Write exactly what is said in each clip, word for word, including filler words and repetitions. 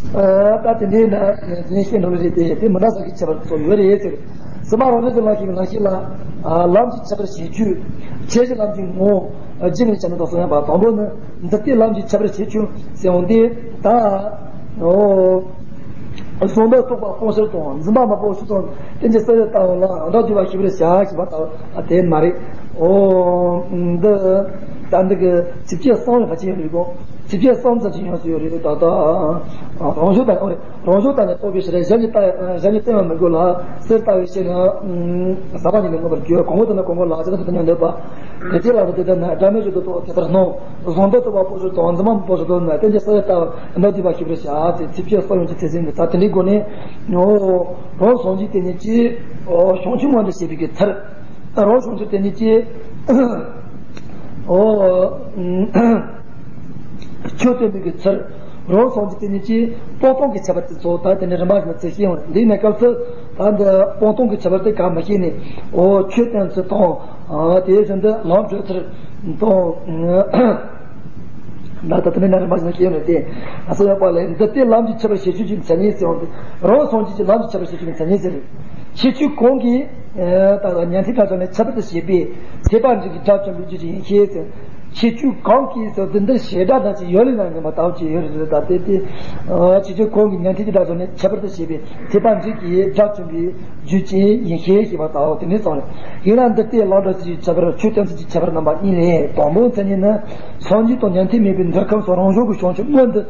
ད་དེ་འདྲའི་ན་དེ་ནས་ཤེས་འགྲོ་ལེ་རེད་དེ། དེ་མི་འདྲ་ས་གི་ཁྱད་པར་ཚོ་ཡོད་རེད་ཟེར། སེམས་པ་རང་བཞིན་གྱི་ལམ་ཤེས་ཀྱི་ལམ་ཤེས་ལ། ལམ་གྱི་ཁྱད་པར་ཤེས་ཚུལ། ཁྱད་གཞི་ལམ་གྱི་ངོ་བོ། རྗེས་ནས་ཁྱད་མེད་དང་གསུང་ཡག་པ། དང་པོ་ནི་འདི་ལྟའི་ལམ་གྱི་ཁྱད་པར་ཤེས་ཚུལ་ཟེར་འོང་དེ། ད་ཨོ། བཟོ་འདོད་རྟོག་པ་སྤོང་ཕྱིར་དང་། འཛིན་པ་མི་སྤོང་ཕྱིར་དང་། རྟེན་ཅིང་གསལ་བའི་ལྟ་བ་ལ་དགྲ་བཅོམ་པ་ཤེས་པར་བྱ་ཞེས་པ་ལྟ་བུ་དེ་མ་རེད། ཨོ། འདི་ད་འདི་གི་ཚིགས་བཅད་གསུམ་ལ་ཕལ་ཆེར་ཡོད་རེད་གོ། ཚིགས་བཅད་གསུམ་ཙམ་ཞིག་ཡོང་སྲིད་ཡོད་རེད། ད་ལྟ་རང་བྱུང་དང་། ཨོ་རེད། རང་བྱུང་དང་ནི་རྟོག་པའི་ཕྱིར། གཞན་གྱིས་བལྟ། གཞན་གྱིས་བསྟན་པ་མི་དགོས་ལ། གསེར་ལྟ་བུའི་ཕྱིར་ན། ཟག་པ་ཉིད་ནི་མངོན་པར་གྱུར། གོང་འོག་ཏུ་ནི་གོང་གོང་ལ། ཇི་ལྟར་དེ་ལྟར་སྙམ་འདོད་པ། དེ་ལྟའི་ལམ་དུ་དེ་ལྟར་ན། སྒྲ་མེད་བཞིན་དུ་རྟོག་དེ་ལྟར་སྣང་། བཟོ་འདོད་རྟོག་པ་སྤོང་ཕྱིར་དང་། འཛིན་པ་མི་སྤོང་ཕྱིར་དང་ནི། རྟེན་ཅིང་གསལ་བའི་ལྟ་བ་ལ་དགྲ་བཅོམ་པ་ཤེས་པར་བྱ་ཟེར། ཚིགས་བཅད་གསུམ་ཡོང་གི་ཚིག་ཟིན་གི། ད་དེ་འདྲའི་སྒོ་ནས། ཨོ། རང་སངས་རྒྱས་དེ་ཉིད་ཀྱིས། ཨོ། བྱང་ཆུབ་མངོན་དུ་བྱེད་པའི་གི་ཚུལ། རང་སངས་རྒྱས་དེ་ཉིད་ཀྱིས། ཨོ། ཆོས་སྟོན་པའི་གི་ཚུལ། རང་སངས་རྒྱས་དེ་ཉིད་ཀྱིས་སྤངས་བཏང་གི་ཁྱད་པར་དེ་ཚོ་ད་དེ་ནས་རིམ་པ་བཞིན་དུ་ཚུལ་ཤེས་ཡོང་། འདིའི་གནས་སྐབས་སུ་ད་འདི་སྤངས་བཏང་གི་ཁྱད་པར་དེ་གང་མི་ཤེས་ནས། ཨོ། ཆོས་སྟོན་ཚུལ་དང་། ཨ། དེ་བཞིན་དུ་ལམ་བགྲོད་ཚུལ་དང་། ད་ལྟ་དེ་ནས་རིམ་པ་བཞིན་དུ་ཤེས་ཡོང་ནས་དེ། ཨ། སོ་ཡོད་པ་ལས། འདི་ལྟའི་ལམ་གྱི་ཁྱད་པར་ཤེས་ཚུལ་གྱི་མཚན་ཉིད་ཟེར་བ་འདི། རང་སངས་རྒྱས་ཀྱི་ལམ་གྱི་ཁྱད་པར་ཤེས་ཚུལ་གྱི་མཚན་ཉིད་ཟེར། ཤེས་ཚུལ་གང་གིས། ཨ། ད་ལྟ་ཉན་ཐོས་དགྲ་བཅོམ་ནི་ཁྱད་པར་དུ་བྱེད་པས། ཐེག་པ་འགྲིག་གི་དགྲ་བཅོམ་པའི་རྒྱུ་ཅིག་ཡིན་ཞེས་ཟེར། ཁྱད་ཆོས་གང་གིས་ཟེར་དུས་འདིར་བྱེད་སྒྲ་དང་ཅིག་ཡོད་ལེ་ན་ངེས་པ་ལྟ་བུ་ཅིག་ཡོད་རེད། ད་དེ་དེ། ཨ། ཁྱད་ཆོས་གང་གིས་ཉན་ཐོས་ཀྱི་དགྲ་བཅོམ་ནི་ཁྱད་པར་དུ་བྱེད་པས། ཐེག་པ་འགྲིག་གི་དགྲ་བཅོམ་པའི་རྒྱུ་ཅན་ཡིན་ཞེས་ཞེས་པ་ལྟ་བུ་དེ་འདྲའི་ཙམ་རེད། ཡིན་ན་འདི་ལྟའི་ལམ་བགྲོད་ཚུལ་གྱི་ཁྱད་པར། ཆོས་སྟོན་ཚུལ་གྱི་ཁྱད་པར་རྣམ་པ་གཉིས་ལས། དང་པོའི་མཚན་ཉིད་ནི། སངས་རྒྱས་དང་ཉན་ཐོས་མེད་པའི་འདོད་ཁམས་སུ་རང་བྱུང་གི་བྱང་ཆུབ་མངོན་དུ་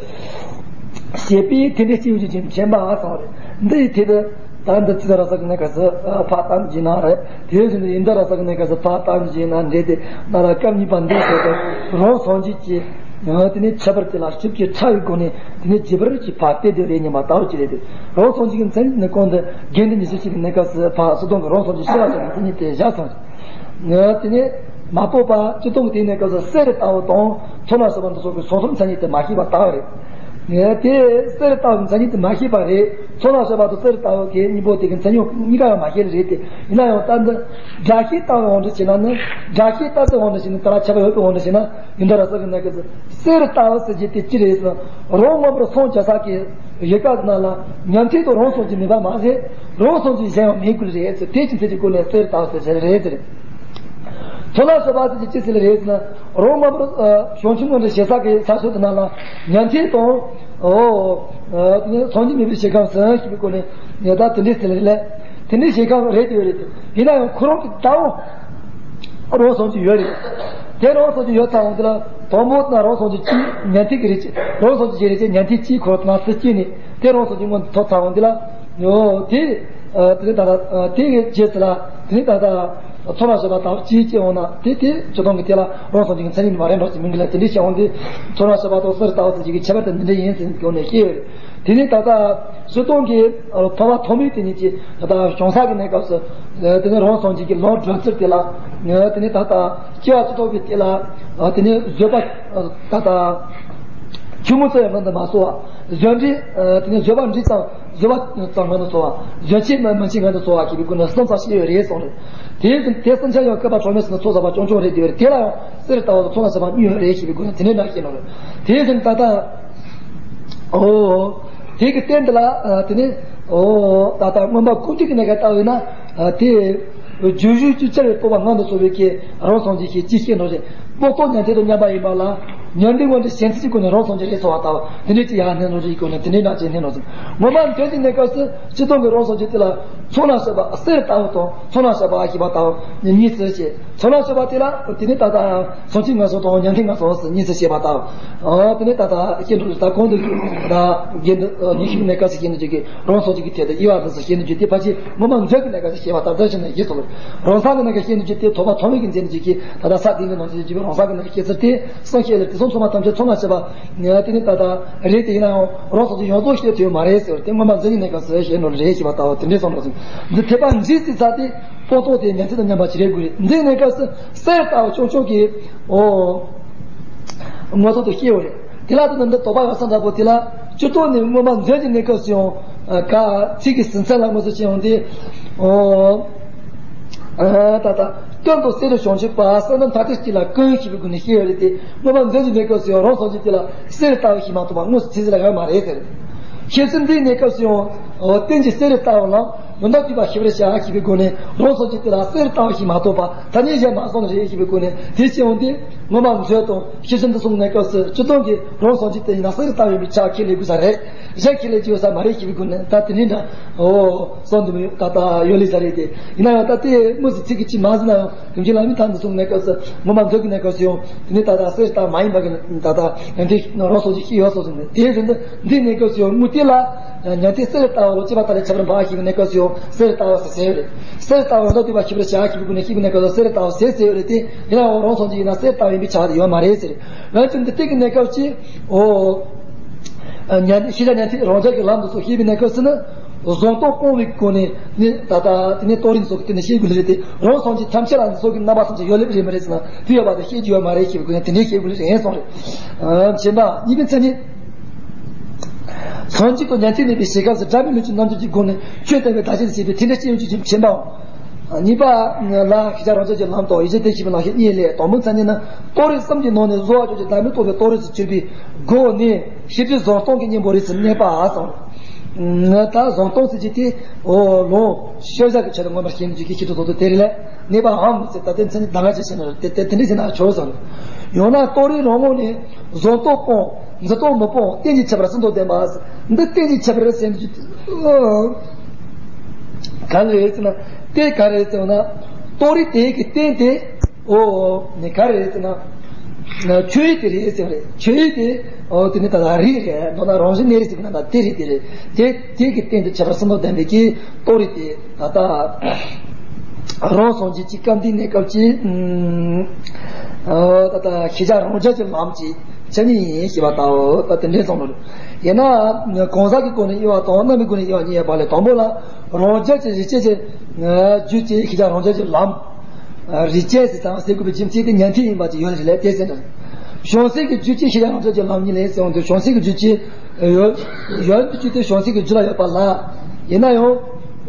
བྱེད་པས། དེ་འདྲའི་སྐྱེ་བོ་རྒྱུ་ཅན་མཁྱེན་པ་ཙམ་རེད། འདི་ཡི་ཐད་དུ། ད་འདི་ཚིག་ར་ས་གི་གནས་སྐབས་སུ་ཕར་བཏང་བྱས་ན་རེད། དེ་བཞིན་དུ་ཡིན་ད་ར་ས་གི་གནས་སྐབས་སུ་ཕར་བཏང་བྱས་ན་འདྲེ་དེ་ན་ར་སྐབས་གཉིས་པ་འདི་ཟེར་ཏེ། རང་སངས་རྒྱས་ཀྱི་དེ་ནས་ཁྱད་པར་དེ་ལ་ཞིབ་ཀྱིས་ཕྲ་བའི་སྒོ་ནས་དེ་ནས་རྒྱས་པར་གྱིས་ཕར་བལྟས་ཏེ་རེད་སྙམ་པ་ལྟ་བུ་ཅིག་རེད་དེ། རང་སངས་རྒྱས་ཀྱི་མཚན་ཉིད་ནི་གོང་དུ་དགེ་འདུན་ཉི་ཤུ་ཞེས་པའི་གནས་སྐབས་སུ་ཕར་སོ་སྡོམ་གྱི་རང་སངས་རྒྱས་ཤེས་པ་ཟེར་བའི་མཚན་ཉིད་དེ་བཞག་སོང་། དེ་ནས་མ་རྟོགས་པ་སྤྱིར་བཏང་གི་དེའི་གནས་སྐབས་སུ་གསེར་ལྟ་བུ་དང་ཚོགས་རྣམས་སྤྱོད་པ་འདི་སོགས་ཀྱི་སོ་སོར་མཚན་ཉིད་དེ་མ་ཤེས་པ་ལྟ་བུ་རེད། དེ་གསེར་ལྟ་བུའི་མཚན་ཉིད་དེ་མ་ཤེས་པ་རེད། ཚོགས་རྣམས་སྤྱོད་པ་དང་གསེར་ལྟ་བུ་གི་གཉིས་པོ་དེ་གི་མཚན་ཉིད་གཉིས་ཀ་ཡང་མ་ཤེས་རེད་དེ། ཡིན་ན་ཡང་ད་འདི་སྒྲ་ཤེས་ལྟ་བུའི་དབང་དུ་བྱས་ན་ནི། སྒྲ་ཤེས་ལྟ་བུའི་དབང་དུ་བྱས་ན་ད་ལ་ཁྱད་པར་ཡོད་པའི་དབང་དུ་བྱས་ན། ཡིན་ད་ར་ས་གི་གནས་སྐབས་སུ་གསེར་ལྟ་བུ་ཟེར་རྒྱུ་དེ་ཅི་རེད་ཟེར་ན། རང་མངོན་པར་སངས་རྒྱ་ས་གི་ཡལ་ག་ནང་ལ་ཉན་ཐོས་དང་རང་སངས་རྒྱས་མེད་པ་མ་ཟད། རང་སངས་རྒྱས་གཞན་ཡང་མེད་དགོས་རེད་ཟེར། དེ་ཅི་ཚེ་ཀྱི་སྒོ་ནས་གསེར་ལྟ་བུ་ཟེར་རེད་ཟེར། ཚོགས་རྣམས་སྤྱོད་པ་ཟེར་གྱི་ཅི་ཟེར་རེད་ཟེར་ན། རང་མངོན་པར་ཨ་བྱང་ཆུབ་མངོན་དུ་བྱེད་ས་གི་ས་ཕྱོགས་དེ་ནང་ལ་ཉན་ཐོས་དང་། ཨོ། ཨ་དེ་ནས་སངས་རྒྱས་མེད་པའི་ཞིང་ཁམས་སུ་ཞེས་པའི་སྐོར་ནས་ངས་ད་དེ་འདྲའི་ཟེར་ལེ། དེ་འདྲའི་ཞིང་ཁམས་རེད་དེ་ཡོད་རེད་དེ། ཡིན་ན་ཡང་ཁོ་རང་གི་ལྟ་བ་རང་སངས་རྒྱས་ཡོད་རེད། དེ་རང་སངས་རྒྱས་ཡོད་ཙང་འོང་དེ་ལ་དང་པོ་ན་རང་སངས་རྒྱས་ཀྱི་ཉན་ཐོས་ཀྱི་རེད་ཅེས། རང་སངས་རྒྱས་ཀྱི་རེད་ཅེས་ཉན་ཐོས་ཀྱིས་ཁོ་རང་ང་སུ་སྐྱེས་ནས་དེ་རང་སངས་རྒྱས་མངོན་དུ་ཐོབ་ཙང་འོང་དེ་ལ། ཡོ། དེ། ཨ་དེ་ནས་ད་ལྟ་ཨ་དེ་གི་རྗེས་སུ་ལ་དེ་ནས་ད་ལྟ་ཚོགས་རྣམས་སྤྱོད་པ་དང་ཅིའི་སྐྱེ་འོང་ན་དེ་དེ་སྤྱིར་བཏང་གི་དེ་ལ་རང་སངས་རྒྱས་ཀྱི་མཚན་ཉིད་མ་རེད་འགྲོ་ཅིག་མིན་གི་ལ་དེ་འདྲའི་བཤད་འོང་དུས། ཚོགས་རྣམས་སྤྱོད་པ་དང་གསེར་ལྟ་བུ་ཟེར་གྱི་ཁྱད་པར་དེ་འདི་འདྲ་ཡིན་ཟེར་གྱི་འོང་ནས་ཤེས་ཡོད་རེད། དེ་ནས་ད་ལྟ་སྤྱིར་བཏང་གི་ཨ་ཐོབ་པ་ཐོབ་མེད་དེ་ཉིད་ཀྱི་ད་ལྟ་བྱང་ས་གི་གནས་སྐབས་སུ་དེ་ནས་རང་སངས་རྒྱས་ཀྱི་ལམ་བགྲོད་ཚུལ་དེ་ལ་དེ་ནས་ད་ལྟ་སྐྱེ་བ་སྤྱི་ལྡོག་པའི་དེ་ལ་དེ་ནས་བཟོད་པ་ད་ལྟ་ཆུང་ངུ་ཙམ་ཡང་ངང་དུ་མ་སོང་བ། བཟོད་འབྲས། ཨ་དེ་ནས་བཟོད་པ་འབྲས་ཙམ། བཟོད་པ་ཙམ་ངང་དུ་འཚོ་བ། བཟོད་ཆེས་མི་མི་ཆེས་ངང་དུ་འཚོ་བ་ཞེས་པའི་སྒོ་ནས་གསུམ་ཙམ་ཞིག་ཡོད་རེད་གསུངས་རེད། དེ་དེ་གསུམ་ཆ་ཡང་བསྐལ་པ་གྲངས་མེད་ཙམ་དུ་ཚོགས་བསགས་པ་རྐྱང་རྐྱང་རེད་དེ་བས་རེད། དེ་ལ་ཡང་གསེར་ལྟ་བུ་དང་ཚོགས་རྣམས་སྤྱོད་པ་གཉིས་ཡོད་རེད་ཞེས་པའི་སྒོ་ནས་དེ་འདྲའི་ནང་བཤད་ནོ་རེད། དེ་བཞིན་ད་ལྟ། ཨོ། དེ་གི་རྟེན་འདི་ལ་ཨ་དེ་ནས་ཨོ་ད་ལྟ་མངོན་པ་ཀུན་བཏུས་ཀྱི་གནས་སྐབས་ལྟ་བས་ན་ཨ་དེ། བརྗོད་གཞི་བཅུ་ཆར་བའི་སྤོབས་པ་ངང་དུ་སོང་བའི་གི་རང་སངས་རྒྱས་ཞེས་ཅི་བཤད་ནོ་རེད། སྤངས་རྟོགས་ཉན་ཐོས་དང་མཉམ་པ་ཡིན་པ་ལ། ཉོན་སྒྲིབ་དབང་དུ་ཞེན་ཚུལ་གྱི་སྒོ་ནས་རང་སངས་རྒྱས་རེད་ཚོར་བ་ལྟ་བུ་དེ་འདྲའི་ཅི་ཡང་སྣང་རེ་ཡི་སྒོ་ནས་དེ་འདྲའི་ནང་ཅི་སྣང་རོ་ཟིན། ངོ་མ་དོན་གྱི་གནས་སྐབས་སུ་སྤྱིར་བཏང་གི་རང་སངས་རྒྱས་དེ་ལ་ཚོགས་རྣམས་སྤྱོད་པ་གསེར་ལྟ་བུ་དང་ཚོགས་རྣམས་སྤྱོད་པ་ཞེས་པ་ལྟ་བུ་གཉིས་སུ་བཤད། ཚོགས་རྣམས་སྤྱོད་པ་དེ་ལ་དེ་ནི་ད་ལྟ་བྱང་ཆུབ་ངང་སོང་དང་ཉན་ཐོས་ངང་སོང་ཟེར་གཉིས་སུ་བཤད་པ་ལྟ་བུ། དེ་ནི་ད་ལྟ་སྐྱེ་འགྲོ་ལ་ད་གོང་དུ་ད་དགེ་འདུན་ཉི་ཤུ་གནས་སྐབས་སུ་སྐྱེ་འགྲོ་གི་རང་སངས་རྒྱས་ཀྱི་ཐད་དུ་དབྱེ་བ་འདི་སུ་ཤེས་ནས་རྒྱུ་དེ་ཕལ་ཆེར་ངོ་མ་མཛོད་ཀྱི་ལས་ཀ་ཞིག་བྱེད་པ་དང་བདག་གཞན་ལ་ཡིད་སོགས་རང་སངས་ཀྱི་ནང་གི་ཤེས་ནས་རྒྱུ་དེ་ཐོག་མ་ཐོག་མའི་གི་མཛད་ནས་རྒྱུ་གི་ད་ལྟ་ས་སྟེང་གི་ནང་དུ་རྒྱུ་བའི་རང་སངས་ཀྱི་ནང་གི་སྐྱེ་ཚུལ་དེ་གསུང་བཤད་ལས་དེ་གསུང་ཚོགས་མ་ཐམས་ཅད་ཚོགས་ལ་བྱེད་པ་དེ་ནི་ད་ལྟ་རེད་དེ་ཡིན་ན་ཡང་རང་སངས་རྒྱས་ཡོངས་རྫོགས་ཤེས་ཐུབ་མ་རེད་ཟེར་བ་དེ་སྔོན་མ་མཛད་ཀྱི་གནས་སྐབས་སུ་ཤེས་འགྲོ་རེད་ཞེས་པ་ལྟ་བུ་དེ་འདྲའི་གསུང་འགྲོ་ཟིན། འདི་ཐེག་པ་འདྲིས་སུ་ཚར་ཏེ་སྤངས་རྟོགས་དེ་ཉན་ཐོས་དང་མཉམ་པ་ཅི་རེད་དགོས་རེད། འདིའི་གནས་སྐབས་སུ་གསེར་ལྟ་བུ་ཆུང་ཆུང་གི་ཨོ། ངོ་ཐོག་ཏུ་སྐྱེ་བ་རེད། དེ་ལ་དེ་ནི་འདི་དོགས་པ་ཡོད་ས་འདྲ་པོ་དེ་ལ་སྤྱིར་བཏང་ནས་སྔོན་མ་མཛོད་ཀྱི་གནས་སྐབས་སུ་ཡང་ག་ཚིག་གི་ཟིན་ཚད་ལ་ངོ་སོ་ཅི་ཡོང་དེ། ཨོ། ད་ལྟ་སྟོན་དང་གསེར་དང་བྱང་ཆུབ་པ་གསེར་དང་མཐའ་བྲལ་གཅིག་ལ་ཀུན་ཞེས་པའི་སྒོ་ནས་བཤད་ཡོད་རེད་དེ། སྔོན་མ་མཛོད་ཀྱི་གནས་སྐབས་སུ་ཡང་རང་སངས་རྒྱས་དེ་ལ་གསེར་ལྟ་བུ་ཞིག་མ་གཏོགས་པ་དངོས་སུ་ཚིག་ཟིན་ལ་ཡོད་མ་རེད་ཟེར། ཁྱེད་ཚོ་འདིའི་གནས་སྐབས་སུ་ཡང་རྟེན་གྱི་གསེར་རི་ལྟ་བུ་ལ་ཡོན་བདག་བསྡུས་པ་ཤེས་པར་བྱ་ཞེས་པའི་སྒོ་ནས། རང་སངས་རྒྱས་དེ་ལ་གསེར་རི་ལྟ་བུ་ཞིག་མ་གཏོགས་པ་ཐ་སྙད་གཞན་མ་གསུངས་རེད་ཞེས་པའི་སྒོ་ནས། དེ་སྐྱེ་བོ་འདི་ངོ་མ་མཛོད་དང་ཤེར་ཕྱིན་འདི་གསུམ་གནས་སྐབས་སུ་སྤྱིར་བཏང་གི་རང་སངས་རྒྱས་དེ་ཡིན་ན་གསེར་རི་ལྟ་བུ་ཡིན་པའི་ཆ་ཁས་ལེན་དགོས་ས་རེད། གཞན་ཁས་ལེན་གྱི་ཡོད་ས་མ་རེད་ཞེས་པའི་སྒོ་ནས། ད་དེ་འདྲའི་འདྲ་འོ་གསུངས་འདུག་མི་ད་ལྟ་ཡོད་ལེ་ས་རེད་དེ། ཡིན་ན་ཡང་ད་ལྟའི་དངོས་སུ་ཚིག་གི་ཅིག་མ་ཟིན་ན་ཡང་། རིམ་གྱིས་ལམ་གྱི་མཐའ་འདི་གསུམ་གནས་སྐབས་སུ་ངོ་མ་མཛོད་ཀྱི་གནས་སྐབས་སུ་ཡང་དེ་ནི་ད་ལྟ་གསེར་ལྟ་མ་ཡིན་པ་གི་ད་ལྟ་ཡོན་ཏན་རང་སངས་རྒྱས་ཤེས་ཡོད་སོགས་ཟིན་ནས། དེའི་རིང་དུ་འདིའི་གནས་སྐབས་སུ་ཡང་དངོས་དེ་ལ་ཉན་ཐོས་གསེར་ལྟ་བུ་ལོ་ཅི་པ་ལྟ་ལས་ཁྱད་པར་འབའ་ཞིག་གི་གནས་སྐབས་སུ་ཡང་གསེར་ལྟ་བུ་ཟེར་ཟེར་ཡོད་རེད། གསེར་ལྟ་བུ་ཡོན་བདག་བསྡུས་པ་ཤེས་པར་བྱ་ཞེས་པའི་སྒོ་ནས་ཤེས་པའི་གནས་སྐབས་སུ་གསེར་ལྟ་བུ་ཟེར་ཟེར་ཡོད་རེད་དེ། ཡིན་ན་ཡང་རང་སངས་རྒྱས་ཡིན་ན་གསེར་ལྟ་བུ་ཡིན་པའི་ཆ་དེ་ཡོད་མ་རེད་ཟེར། ཡང་ཅིག་འདི་སྟེང་གི་གནས་སྐབས་ཀྱི་འོ། ཉན་ཤེས་བྱ་ཉན་ཐོས་རང་རྒྱལ་གྱི་ལམ་དུ་སོགས་ཤེས་པའི་གནས་སྐབས་སུ་ནི། གཟུང་སྟངས་སྤོང་བའི་སྒོ་ནས་ནི་ད་ལྟ་དེ་ནས་ཏོ་རིང་སོགས་ཀྱི་སྟེང་ནས་ཤེས་དགོས་ལེ་རེད་དེ། རང་སངས་རྒྱས་ཐམས་ཅད་ལ་འདི་སོགས་ཀྱི་རྣམ་པ་ཐམས་ཅད་ཡོད་ལེ་རེད་མ་རེད་ཟེར་ན། དེ་ཡོད་པ་དེ་ཤེས་རྒྱུ་ཡོད་མ་རེད་ཞེས་པའི་སྒོ་ནས་དེ་འདྲའི་ཤེས་དགོས་ལེ་རེད་གསུངས་རེད། ཨ། བྱེད་པ་གཉིས་པའི་མཚན་ཉིད། ཟུང་འཇུག་ཏུ་ཉན་ཐོས་གནས་པའི་ཞིང་སྐབས་སུ་སྒྲ་མི་སྙན་གྱི་རྣམ་འགྱུར་གྱི་སྒོ་ནས་ཆོས་བསྟན་པའི་བརྡ་ཆད་དུ་བྱེད་པའི་ཐེག་འགྲེལ་སྤྱི་ཡོངས་ཀྱི་ཆོས་མཁྱེན་པའམ། གཉིས་པ་ལ་ཤེས་བྱ་རང་རྒྱལ་གྱི་ལམ་དང་ཡིད་བྱེད་བདེ་ཆེན་པའི་ལམ་ཞེས་གཉིས་ལས། དང་པོའི་མཚན་ཉིད་ནི་ཏོ་རིང་གསུམ་གྱི་ནང་ནས་བཟོ་བ་ཅན་གྱི་བདག་མེད་རྟོགས་པའི་ཏོ་རིང་དུ་གྱུར་པའི་སྒོ་ནས་ཤེས་བྱའི་གཟུང་སྟངས་ཀྱི་གཉེན་པོ་རིས་སུ་གནས་པ་དང་། ད་གཟུང་སྟངས་ཟེར་གྱི་དེ་འོ་ལོངས་སྤྱོད་བྱ་གི་ཆེད་དུ་མངོན་པར་ཞེན་གྱི་ཆེད་དུ་གཟུང་སྟངས་དེ་རེད་ལས། གནས་པའམ་ཟེར་ད་ལྟའི་མཚན་ཉིད་ད་ག་ཅིག་བྱས་ན་དེ་དེ་དེ་འདྲ་བྱས་ན་ཆོག་ཟེར། ཡང་ན་ཏོ་རིང་རང་ངོས་ནས་གཟུང་སྟངས་སྤོང་། འཛིན་སྟངས་མི་སྤོང་། རྟེན་གྱི་ཁྱད་པར་གསུམ་དང་ལྡན་པ། འདི་རྟེན་གྱི་ཁྱད་པར་ཟེར་གྱི་ག་རེ་རེད་ཟེར་ན། དེ་ག་རེ་རེད་ཟེར་ན། ཏོ་རིང་དེ་གི་རྟེན་དེ་འོ་ནི་ག་རེ་རེད་ཟེར་ན། ཆོས་ཡུལ་དེ་རེད་ཟེར་བ་རེད། ཆོས་ཡུལ་དེ་འོ་དེ་ནི་ད་ལྟ་རིགས་རེད། མདོར་ན་རང་བཞིན་གནས་རིགས་ཟེར་གྱི་ན་ད་དེ་རེད། དེ་རེད་དེ། དེ་གི་རྟེན་དེ་ཁྱད་པར་གསུམ་དང་ལྡན་པའི་གི་ཏོ་རིང་དེ། ད་ལྟ་རང་སངས་རྒྱས་ཀྱི་སྐབས་འདིའི་གནས་སྐབས་ཀྱི་ཨ་ད་ལྟ་ཤེས་བྱ་རང་རྒྱལ་གྱི་ལམ་གྱི་མཚན་ཉིད་ཡིན་ཞེས་པ་ལྟ་བུ་ད་དེ་འདྲའི་བསམ་བློ་རེད། ཡིན་ན་གང་ཟག་གི་སྒོ་ནས་དབྱེ་བ་དང་རྣམ་པའི་སྒོ་ནས་དབྱེ་བ་གཉིས་ཡོད་པ་ལས། དང་པོ་ལ་རང་རྒྱལ་གྱི་རིགས་ཅན་གྱི་རྒྱུད་ཀྱི་ཤེས་བྱ་རང་རྒྱལ་གྱི་ལམ། རིགས་ཅན་ཟེར་ཙང་ཟེར་དགོས་པའི་རྒྱུ་མཚན་དེ་ཉན་ཐོས་ཡིན་པ་ཅིག་ཡོད་རེད་ལས་དེ་ཟེར་ན། བྱང་སེམས་ཀྱི་རྒྱུད་ཀྱི་ཤེས་བྱ་རང་རྒྱལ་གྱི་ལམ་གཉིས་ལས་ཟེར་འོང་དུས། བྱང་སེམས་ཀྱི་རྒྱུད་ཀྱི་ཡོད་ཡོད་དུ་བཅུག་སྟེ་བྱང་སེམས་ཀྱི་རྒྱུད་ལ་ཡོད་པ་ལ། ཡིན་ན་ཡང་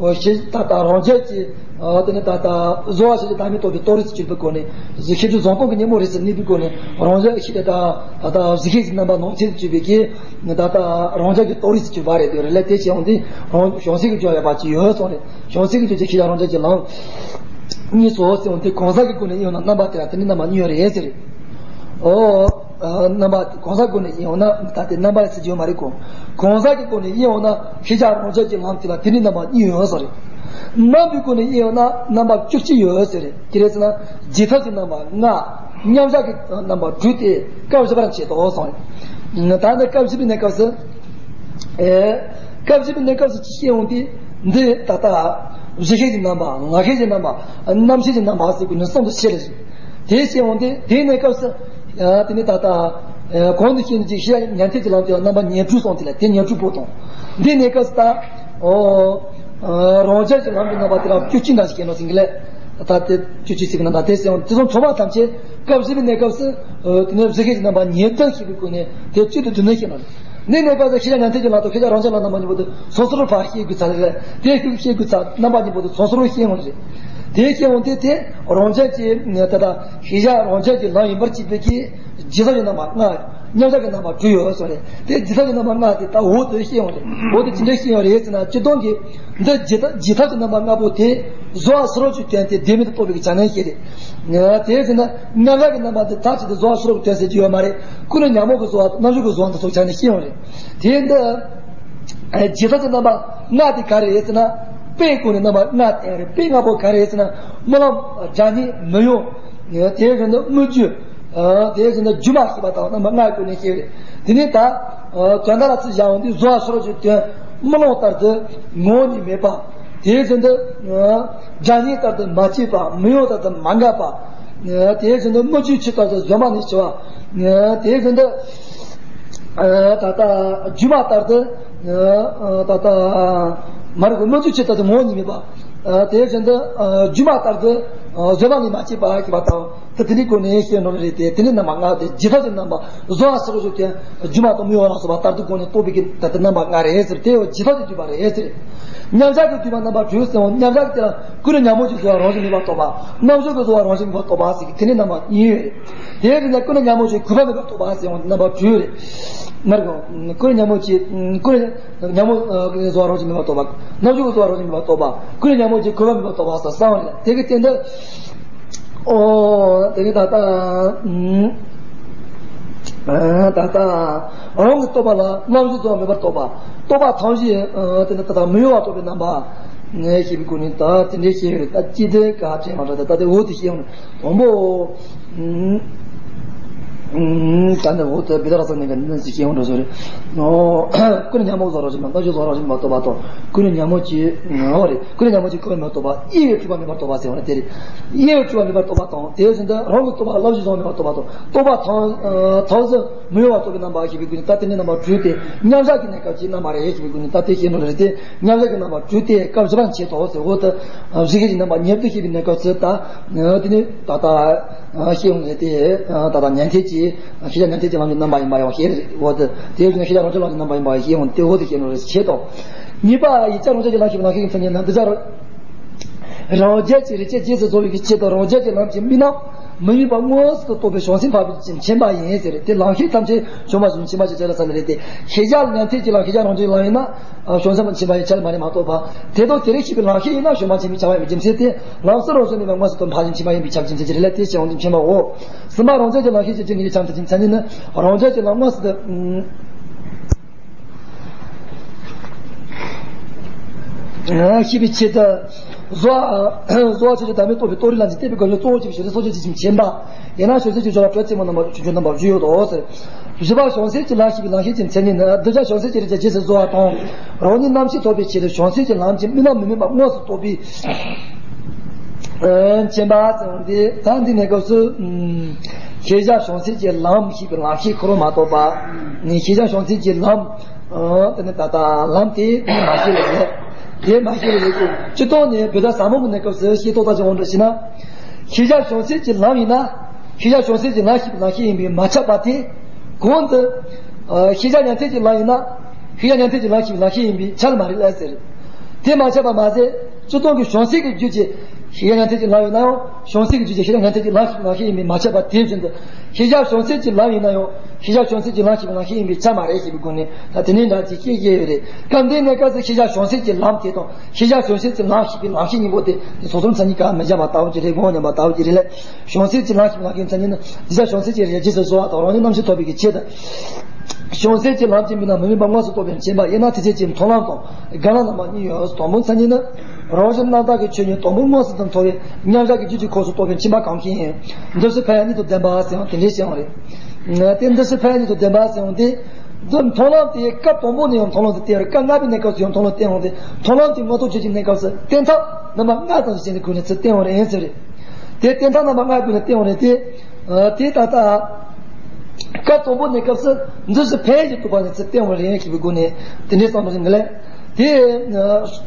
འོ་ཤེས་ད་ལྟ་རང་རྒྱལ་གྱི་ཨ་དེ་ནི་ད་ལྟ་བཟོ་བ་ཞིག་གི་བདག་མེད་རྟོགས་པའི་ཏོ་རིང་དུ་གྱུར་པའི་སྒོ་ནས། གཟུགས་ཤེས་བྱའི་གཟུང་སྟངས་ཀྱི་གཉེན་པོ་རིས་སུ་གནས་པའི་སྒོ་ནས། རང་རྒྱལ་ཤེས་ད་ལྟ་ད་ལྟ་གཟུགས་ཤེས་ཀྱི་རྣམ་པ་ནང་ཚན་དུ་གྱུར་པའི་གི་ད་ལྟ་རང་རྒྱལ་གྱི་ཏོ་རིང་དུ་གྱུར་པ་རེད་དེ་རེད་ལས་དེ་བྱས་འོང་དུས། རང་བྱང་སེམས་ཀྱི་རྒྱུད་ལ་ཡོད་པ་ཅིག་ཡོད་སོང་རེད། བྱང་སེམས་ཀྱི་རྒྱུད་ཀྱི་ཤེས་བྱ་རང་རྒྱལ་གྱི་ལམ་གཉིས་སོ་ཟེར་འོང་དུས། གང་ཟག་གི་སྒོ་ནས་དབྱེ་བ་ན་རྣམ་པ་དེ་ལ་དེ་ནི་རྣམ་པ་གཉིས་ཡོད་རེད་ཟེར། ཨོ། རྣམ་པ་གང་ཟག་སྒོ་ནས་དབྱེ་བ་ན་ད་དེ་རྣམ་པ་ཟེར་རྒྱུ་ཡོད་མ་རེད་གོ། གང་ཟག་གི་སྒོ་ནས་དབྱེ་བ་ན་ཤེས་བྱ་རང་རྒྱལ་གྱི་ལམ་དེ་ལ་དེ་ནི་རྣམ་པ་གཉིས་ཡོད་ཟེར་རེད། རྣམ་པའི་སྒོ་ནས་དབྱེ་བ་ན་རྣམ་པ་བཅུ་གཅིག་ཡོད་ཟེར་རེད། དེ་རེད་ཟེར་ན་བྱེད་ཐབས་ཀྱི་རྣམ་པ་ལྔ། མཉམ་བཞག་གི་རྣམ་པ་དྲུག་སྟེ་སྐབས་བཞི་པར་འབྱེད་དོ་གསུངས་རེད། ད་ནི་སྐབས་བཞི་པའི་གནས་སྐབས་སུ། ཨེ། སྐབས་བཞི་པའི་གནས་སྐབས་སུ་ཅི་བཤད་འོང་དུས། འདི་ད་ལྟ་གཞི་ཤེས་ཀྱི་རྣམ་པ། ངག་ཤེས་ཀྱི་རྣམ་པ། རྣམ་ཤེས་ཀྱི་རྣམ་པ་ཟེར་དགོས་ནི་གསུམ་དུ་ཕྱེ་རེད། དེ་བཤད་འོང་དུས་དེའི་གནས་སྐབས་སུ། ཨ་དེ་ནི་ད་ལྟ་ཨེ་གོང་དུ་བཤད་ནི་ཅིག་ཤེས་ཉན་ཐོས་ཀྱི་ལམ་དེ་ལ་རྣམ་པ་ཉེར་དྲུག་སོང་དེ་ལ་དེ་ཉེར་དྲུག་པོ་དང་། འདིའི་གནས་སྐབས་སུ་ད། ཨོ། ཨ་རང་རྒྱལ་གྱི་ལམ་གྱི་རྣམ་པ་དེ་ལ་བཅུ་གཅིག་འདྲ་ཞིག་བཤད་ནོ་ཟིན་གི་ལས། ད་ལྟ་དེ་བཅུ་གཅིག་ཟིན་གི་རྣམ་པ་དེ་ཟེར་འོང་དེ་ཚོ་ཚང་མ་ཐམས་ཅད་སྐབས་བཞི་པའི་གནས་སྐབས་སུ། ཨོ་དེ་ནས་གཞི་ཤེས་ཀྱི་རྣམ་པ་ཉེར་བདུན་ཞེས་པའི་སྒོ་ནས་དེ་བཅུ་དང་བདུན་ནས་བཤད་ནོ། འདིའི་གནས་སྐབས་སུ་ཤེས་བྱ་ཉན་ཐོས་ཀྱི་ལམ་དང་ཤེས་བྱ་རང་རྒྱལ་ལ་རྣམ་པ་གཉིས་པོ་དེ་ཚང་སུ་རུ་ཕར་བཤད་དགོས་ཚར་རེད། དེ་ཤུགས་བཤད་དགོས་ཚར་རྣམ་པ་གཉིས་པོ་དེ་ཚང་སུ་རུ་བཤད་འོང་རེད། དེ་བཤད་འོང་དུས་དེ་རང་རྒྱལ་གྱི་ད་ལྟ་ཤེས་བྱ་རང་རྒྱལ་གྱི་ལམ་ཡིན་པར་བྱེད་པའི་གི་བྱེད་ཐབས་ཀྱི་རྣམ་པ་ལྔ། མཉམ་བཞག་གི་རྣམ་པ་དྲུག་ཡོད་ཟེར་རེད། དེ་བྱེད་ཐབས་ཀྱི་རྣམ་པ་ལྔ་དེ་ད་འོག་ཏུ་བཤད་འོང་རེད། འོག་ཏུ་ཇི་འདྲ་བཤད་འོང་རེད་ཟེར་ན། སྤྱིར་བཏང་གི་འདི་བྱེད་ཐབས་བྱེད་ཐབས་ཀྱི་རྣམ་པ་ལྔ་པོ་དེ་བཟོ་བ་སུ་རུ་གྱི་དོན་དེ་བདེན་མེད་དུ་རྟོགས་པའི་གི་བྱ་ངན་ཞིག་རེད། དེ་ཟེར་ན་མཉམ་བཞག་གི་རྣམ་པ་དེ་ཐག་ཆོད་དེ་བཟོ་བ་སུ་རུ་གི་དོན་ཟེར་གྱི་ཡོད་མ་རེད། ཀུན་ནས་ཉོན་མོངས་ཀྱི་བཟོ་བ་དང་རྣམ་གཞག་གི་བཟོ་བ་འདི་ཚོ་ཆ་ནས་བཤད་འོང་རེད། དེ་འདི་བྱེད་ཐབས་ཀྱི་རྣམ་པ་ལྔ་དེ་ག་རེ་རེད་ཟེར་ན། དཔེའི་སྒོ་ནས་རྣམ་པ་ལྔ་བསྟན་རེད། དཔེ་ལྔ་པོ་ག་རེ་རེད་ཟེར་ན། རྨི་ལམ། སྒྲ་སྙན། མི་གཡོ། དེ་བཞིན་དུ་སྨིག་རྒྱུ། དེ་བཞིན་དུ་སྒྱུ་མ་ཞེས་པ་དང་རྣམ་པ་ལྔའི་སྒོ་ནས་བཤད་རེད། དེ་ནས་ད་དོན་དག་ལ་ཚུར་བཞག་འོང་དུས་བཟོ་བ་སུ་རུ་གྱི་དོན། རྨི་ལམ་ལྟར་དུ་ངོ་བོ་ཉིད་མེད་པ། དེ་བཞིན་དུ་སྒྲ་སྙན་ལྟར་དུ་མ་སྐྱེས་པ། མི་གཡོ་ལྟར་དུ་མ་འགགས་པ། དེ་བཞིན་དུ་སྨིག་རྒྱུའི་ཆུ་ལྟར་དུ་བཟོད་པ་ནས་འཆི་བ། དེ་བཞིན་དུ། ཨ་ད་ལྟ་སྒྱུ་མ་ལྟར་དུ། ཨ་ད་ལྟ་མ་རིག་པའི་སྨིག་རྒྱུའི་ཆུ་ལྟར་དུ་ངོ་བོ་ཉིད་མེད་པ། ཨ་དེ་བཞིན་དུ་ཨ་སྒྱུ་མ་ལྟར་དུ་ཨ་བཟོད་པ་ནས་མ་སྐྱེས་པ་ཞེས་པ་དང་། ད་དེ་ནི་སྒོ་ནས་བཤད་ནོ་རེད་དེ། དེ་ནི་རྣམ་པ་ལྔ་སྟེ། བྱེད་ཐབས་ཀྱི་རྣམ་པ་བཟོ་བ་སུ་རུ་གྱི་དོན། སྒྱུ་མ་དང་མི་གཡོ་ལ་སོགས་པ་ལྟར་དུ་སྒོ་ནས་རྟོགས་པའི་གི་ད་ལྟ་རྣམ་པ་ལྔ་རེད་ཟེར། དེ་ཡང་བྱེད་ཐབས་ཀྱིས་བསྡུས་པ་རེད་ཟེར། མཉམ་བཞག་གིས་བསྡུས་པ་རྣམ་པ་དྲུག་ཟེར་འོང་། མཉམ་བཞག་དེ་ལ་ཀུན་ནས་ཉོན་མོངས་ཀྱི་བཟོ་བ་རང་བཞིན་མེད་པར་རྟོགས་པ། རྣམ་གཞག་གི་བཟོ་བ་རང་བཞིན་མེད་པར་རྟོགས་པ་ཟེར་གི་དེ་ནི་རྣམ་པ་གཉིས་ཡོད་རེད། དེ་ཡང་དེ་ནས་ཀུན་ནས་ཉོན་མོངས་ཀྱི་གུས་པ་མེད་པར་རྟོགས་པ་ཟེར་འོང་། རྣམ་པ་དྲུག་རེད། མར་གང་། ཀུན་ཉོན་མོངས་ཀྱི། ཀུན་ཉོན་མོངས་བཟོ་བ་རང་བཞིན་མེད་པར་རྟོགས་པ། རྣམ་ཤེས་ཀྱི་བཟོ་བ་རང་བཞིན་མེད་པར་རྟོགས་པ། ཀུན་ཉོན་མོངས་ཀྱི་གོས་པ་མེད་པར་རྟོགས་པ་སོགས་གསུངས་པ་རེད། དེ་གི་སྟེང་དུ། ཨོ། དེ་གི་ད་ལྟ། ད་ལྟ། རང་གི་རྟོག་པ་ལ་རྣམ་ཤེས་བཟོ་བ་མེད་པར་རྟོགས་པ། རྟོག་པ་ཐམས་ཅད་དེ་ནི་ད་ལྟ་མི་གཡོ་བར་རྟོགས་པའི་རྣམ་པ། ངས་ཤེས་པའི་སྒོ་ནས་ད་དེ་འདྲའི་ཤེས་ཡོད་རེད། ད་ཅི་སྟེ་ག་དྲན་མ་འགྲོ། ད་ལྟ་དེ་འོ་དེ་ཤེས་ཡོང་། དང་པོ། ད་ནི་འོ་ད་བི་ད་ར་ས་ནས་ག་ནི་ཞིག་སྐྱེ་འོང་འགྲོ་ཟེར། ཀུན་ཉོན་མོངས་བཟོ་རང་བཞིན་མ་རྟོགས། རྣམ་ཤེས་བཟོ་རང་བཞིན་མ་རྟོགས་པ་དང་། ཀུན་ཉོན་མོངས་ཀྱི་ངོ་བོ་རེད། ཀུན་ཉོན་མོངས་ཀྱི་གོས་མ་རྟོགས་པ། དབྱེ་བས་གྲུབ་པ་མེད་པར་རྟོགས་པ་ཟེར་བ་ནི་དེ་རེད། དབྱེ་བས་གྲུབ་པ་མེད་པར་རྟོགས་པ་དང་། དེ་བཞིན་དུ་རང་གི་རྟོག་པ་ལ་རྣམ་ཤེས་བཟོ་མེད་པར་རྟོགས་པ་དང་། རྟོག་པ་ཐམས་ཐམས་སུ་མི་གཡོ་བར་རྟོགས་པའི་རྣམ་པ་ཞེས་པའི་སྒོ་ནས་ད་དེ་ནི་རྣམ་པ་དྲུག་སྟེ། མཉམ་བཞག་གི་གནས་སྐབས་ཀྱི་རྣམ་པ་རེད་ཞེས་པའི་སྒོ་ནས་ད་དེ་ཤེས་འགྲོ་ལེ་རེད་དེ། མཉམ་བཞག་གི་རྣམ་པ་དྲུག་སྟེ་སྐབས་བཞི་པ་ནི་ཆེད་དོ་ཟེར། འོ་ད་གཞི་གི་རྣམ་པ་ཉེར་བསྡུ་ཤེས་པའི་གནས་སྐབས་སུ་ད་དེ་ནི་ད་ལྟ། ཤེས་ཡོང་ནས་དེ། ད་ལྟ་ཉན་ཐོས་ཀྱི། ཤེས་བྱ་ཉན་ཐོས་ཀྱི་ལམ་གྱི་རྣམ་པ་ཡིན་པ་ཡང་ཤེས་རེད། འོ་དེ་དེ་བཞིན་ཤེས་བྱ་རང་རྐྱ་ལམ་གྱི་རྣམ་པ་ཡིན་པ་ཡང་ཤེས་ཡོང་དེ་འོ་དེ་ཤེས་ནོ་རེད་ཆེད་དོ། གཉིས་པ་ཡིག་ཆ་རང་རྐྱ་གི་ལམ་ཤེས་པའི་ལམ་ཤེས་ཀྱི་མཚན་ཉིད་ནི་འདི་ལྟར། རང་རྒྱལ་གྱི་རིག་བྱེད་རྗེས་སུ་བཟུང་བའི་ཆེད་དུ་རང་རྒྱལ་གྱི་ལམ་གྱི་དམིགས་རྣམ་མི་དམིགས་པ་མངོན་སུམ་དུ་རྟོགས་པའི་བྱང་སེམས་འཕགས་པའི་ཆོས་ཉན་པ་ཡིན་ཟེར། དེ་ལམ་ཤེས་ཐམས་ཅད་བྱང་བ་ཞིག་ཉན་པ་ཞེས་བྱ་ལ་ཟེར་ནི་རེད་དེ། ཤེས་བྱ་ཉན་ཐོས་ཀྱི་ལམ་ཤེས་བྱ་རང་རྒྱལ་གྱི་ལམ་ཡིན་ན། བྱང་སེམས་ཉན་པ་ཡིན་ཆ་ལ་མ་རེད་མ་གཏོགས་པ། དེ་དང་དེ་རིག་ཤེས་པའི་ལམ་ཤེས་ཡིན་ན་བྱང་སེམས་ཉན་པའི་ཆ་ཡིན་པའི་རྒྱུ་མཚན་དེ། ལམ་སུ་རང་བཞིན་མེད་པ་མངོན་སུམ་དུ་འཕགས་པའི་ཆོས་ཉན་པ་ཡིན་པའི་ཆ་རྒྱུ་མཚན་གྱི་རེད་ལ། དེ་བྱང་སེམས་ཉན་པའོ། གསུམ་པ་རང་རྒྱལ་གྱི་ལམ་ཤེས་ཀྱི་རྗེས་ཉིད་ཀྱི་ཆ་ཐམས་ཅད་ཀྱི་མཚན་ཉིད་ནི། རང་རྒྱལ་གྱི་ལམ་མངོན་སུམ་དུ། ཤེས་པའི་ཆེད་དུ། བཟོ་བ་བཟོ་བ་ཆོས་ཅན་བདག་མེད་རྟོགས་པའི་རྟོགས་རིགས་ལམ་གྱི་བསྟན་པའི་དགོངས་གཞི་གཙོ་བོ་གཅིག་པའི་ཕྱིར་སོ་སོ་ཇི་བཞིན་མཁྱེན་པ། ཡང་ན་བྱང་སེམས་ཀྱི་སྦྱོར་བ་དྲུག་རྩེ་མོ་རྣམ་པ་བཅུ་བཅུ་རྣམ་པ་བཅུ་ཡོད་དོ་ཟེར། བཞི་པ་བྱང་སེམས་ཀྱི་ལམ་ཤེས་པའི་ལམ་ཤེས་ཀྱི་མཚན་ཉིད་ནི། གདུལ་བྱ་བྱང་སེམས་ཀྱི་རིག་བྱེད་རྗེས་སུ་བཟུང་བ་དང་། རང་ཉིད་རྣམ་ཤེས་ཐོབ་པའི་ཆེད་དུ་བྱང་སེམས་ཀྱི་ལམ་གྱི་དམིགས་རྣམ་མི་དམིགས་པ་མངོན་སུམ་རྟོགས་པའི། མཁྱེན་པ་ཟེར་བ་འདི་ད་འདི་ནས་སྐབས་སུ། ཤེས་བྱ་བྱང་སེམས་ཀྱི་ལམ་ཤེས་པའི་ལམ་ཤེས་ཁོ་རང་མ་གཏོགས་པ། ཤེས་བྱ་བྱང་སེམས་ཀྱི་ལམ། དེ་ནི་ད་ལྟ་ལམ་དེ་མ་ཤེས་ལ་ཡོད། དེ་མ་ཤེས་ལ་ཡོད་ཀྱི་སྤྱིར་བཏང་ནས་བོད་ཟླ་ཟབ་མོ་གི་གནས་སྐབས་སུ་ཤེས་རྟོགས་ལྟ་ཅི་འོང་འདྲ་ཞེ་ན། ཤེས་བྱ་བྱང་སེམས་ཀྱི་ལམ་ཡིན་ན། ཤེས་བྱ་བྱང་སེམས་ཀྱི་ལམ་ཤེས་པའི་ལམ་ཤེས་ཡིན་པས་མ་ཁྱབ་པ་དེ། གོང་དུ། ཤེས་བྱ་ཉན་ཐོས་ཀྱི་ལམ་ཡིན་ན། ཤེས་བྱ་ཉན་ཐོས་ཀྱི་ལམ་ཤེས་པའི་ལམ་ཤེས་ཡིན་པས་ཁྱབ་མ་རེད་ལ་ཟེར། དེ་མ་ཁྱབ་པ་མ་ཟད། སྤྱིར་བཏང་གི་བྱང་སེམས་ཀྱི་རྒྱུད་ཀྱི་ཤེས་བྱ་ཉན་ཐོས་ཀྱི་ལམ་ཡིན་ན་ཡང་། བྱང་སེམས་ཀྱི་རྒྱུད་ཀྱི་ཤེས་བྱ་ཉན་ཐོས་ཀྱི་ལམ་ཤེས་པའི་ལམ་ཤེས་ཡིན་པས་མ་ཁྱབ་པ་དེ་བཞིན་དུ། ཤེས་བྱ་བྱང་སེམས་ཀྱི་ལམ་ཡིན་ན་ཡང་། ཤེས་བྱ་བྱང་སེམས་ཀྱི་ལམ་ཤེས་པའི་ལམ་ཤེས་ཡིན་པས་ཁྱབ་མ་རེད་ཞེས་པའི་སྒོ་ནས་ད་དེ་ནས་འདྲ་ཅིག་ཤེས་ཀྱི་ཡོད་རེད། སྐབས་འདིའི་གནས་སྐབས་སུ་ཤེས་བྱ་བྱང་སེམས་ཀྱི་ལམ་དེ་དང་། ཤེས་བྱ་བྱང་སེམས་ཀྱི་ལམ་ཤེས་པའི་ལམ་ཤེས་གཉིས་པོ་དེ་སོ་སོར་མཚན་ཉིད་ཀ་མི་འབྱེད་པ་ལྟ་བུ་ཅིག་རེད། མགོ་མཉམ་པ་ལྟ་བུ་ཅིག་རེད་ལ། བྱང་སེམས་ཀྱི་ལམ་ཤེས་པའི་ལམ་ཤེས་མཚན་ཉིད་ནི། གདུལ་བྱ་བྱང་སེམས་ཀྱི་རིག་བྱེད་རྗེས་སུ་བཟུང་བ་དང་། རང་ཉིད་རྣམ་ཤེས་ཐོབ་པའི་གི་ཆེད་དུ། བྱང་སེམས་ཀྱི་ལམ་གྱི་དམིགས་རྣམ་མི་དམིགས་པ་མངོན་སུམ་རྟོགས་པའི་མཁྱེན་པ་ཡིན་ན། དེ་བྱེད་ཀྱི་མཐོང་ལམ་དང་། སྒྲ་ལམ་རྣམ་པ་གཉིས་ཡོད། དང་པོ་མཚན་ཉིད་ནི། རང་བཞིན་རྣམ་དག་གི་ཆོས་ཉིད་དང་པོ་མངོན་སུམ་དུ་མཐོང་བའི་མཉམ་བཞག་གི་རྒྱུད་ཀྱི་འཁོར་སུ་གཏོགས་པའི་མཁྱེན་པ་གང་མཁྱེན་ཡིན། འདི་ཕྱིར་ཕན་ཡོན་གཉིས་དང་ལྡན་པ་ཟེར་ཡང་དེ་འདྲའི་བཤད་ཡོང་རེད། དེ་འདི་ཕྱིར་ཕན་ཡོན་གཉིས་དང་ལྡན་པ་ཟེར་ཡང་དེ། འདི་མཐོང་ལམ་དེ་སྐབས་དང་པོ་ནས་ཡང་མཐོང་ལམ་དེ་བསྟན་ཡོད་རེད། སྐབས་ལྔ་པའི་གནས་སྐབས་སུ་ཡང་མཐོང་ལམ་བསྟན་ཡོང་སྟེ། མཐོང་ལམ་དེ་མངོན་རྟོགས་རྒྱུད་ཀྱི་གནས་སྐབས་སུ་བསྟན་ཐབས་རྣམ་པ་ལྔ་ཙམ་ཞིག་བྱས་ནས་ཁོ་ནས་ཚུར་བསྟན་ཡོང་རེད་ཟེར་རེད། དེ་བསྟན་ཐབས་རྣམ་པ་ལྔ་ཁོ་ནས་བསྟན་ཡོང་རེད་དེ། དེ་ད་ལྟ། སྐབས་དང་པོ་ནས་སྐབས་སུ་འདི་ཕྱིར་ཕན་ཡོན་གྱིས་གྲུབ་པ་ནས་ཚུར་བསྟན་ཡོང་རེད་ཞེས་པའི་སྒོ་ནས་དེ་འདྲའི་བསམ་བློ་ཞིག་འདི་ལས། དེ།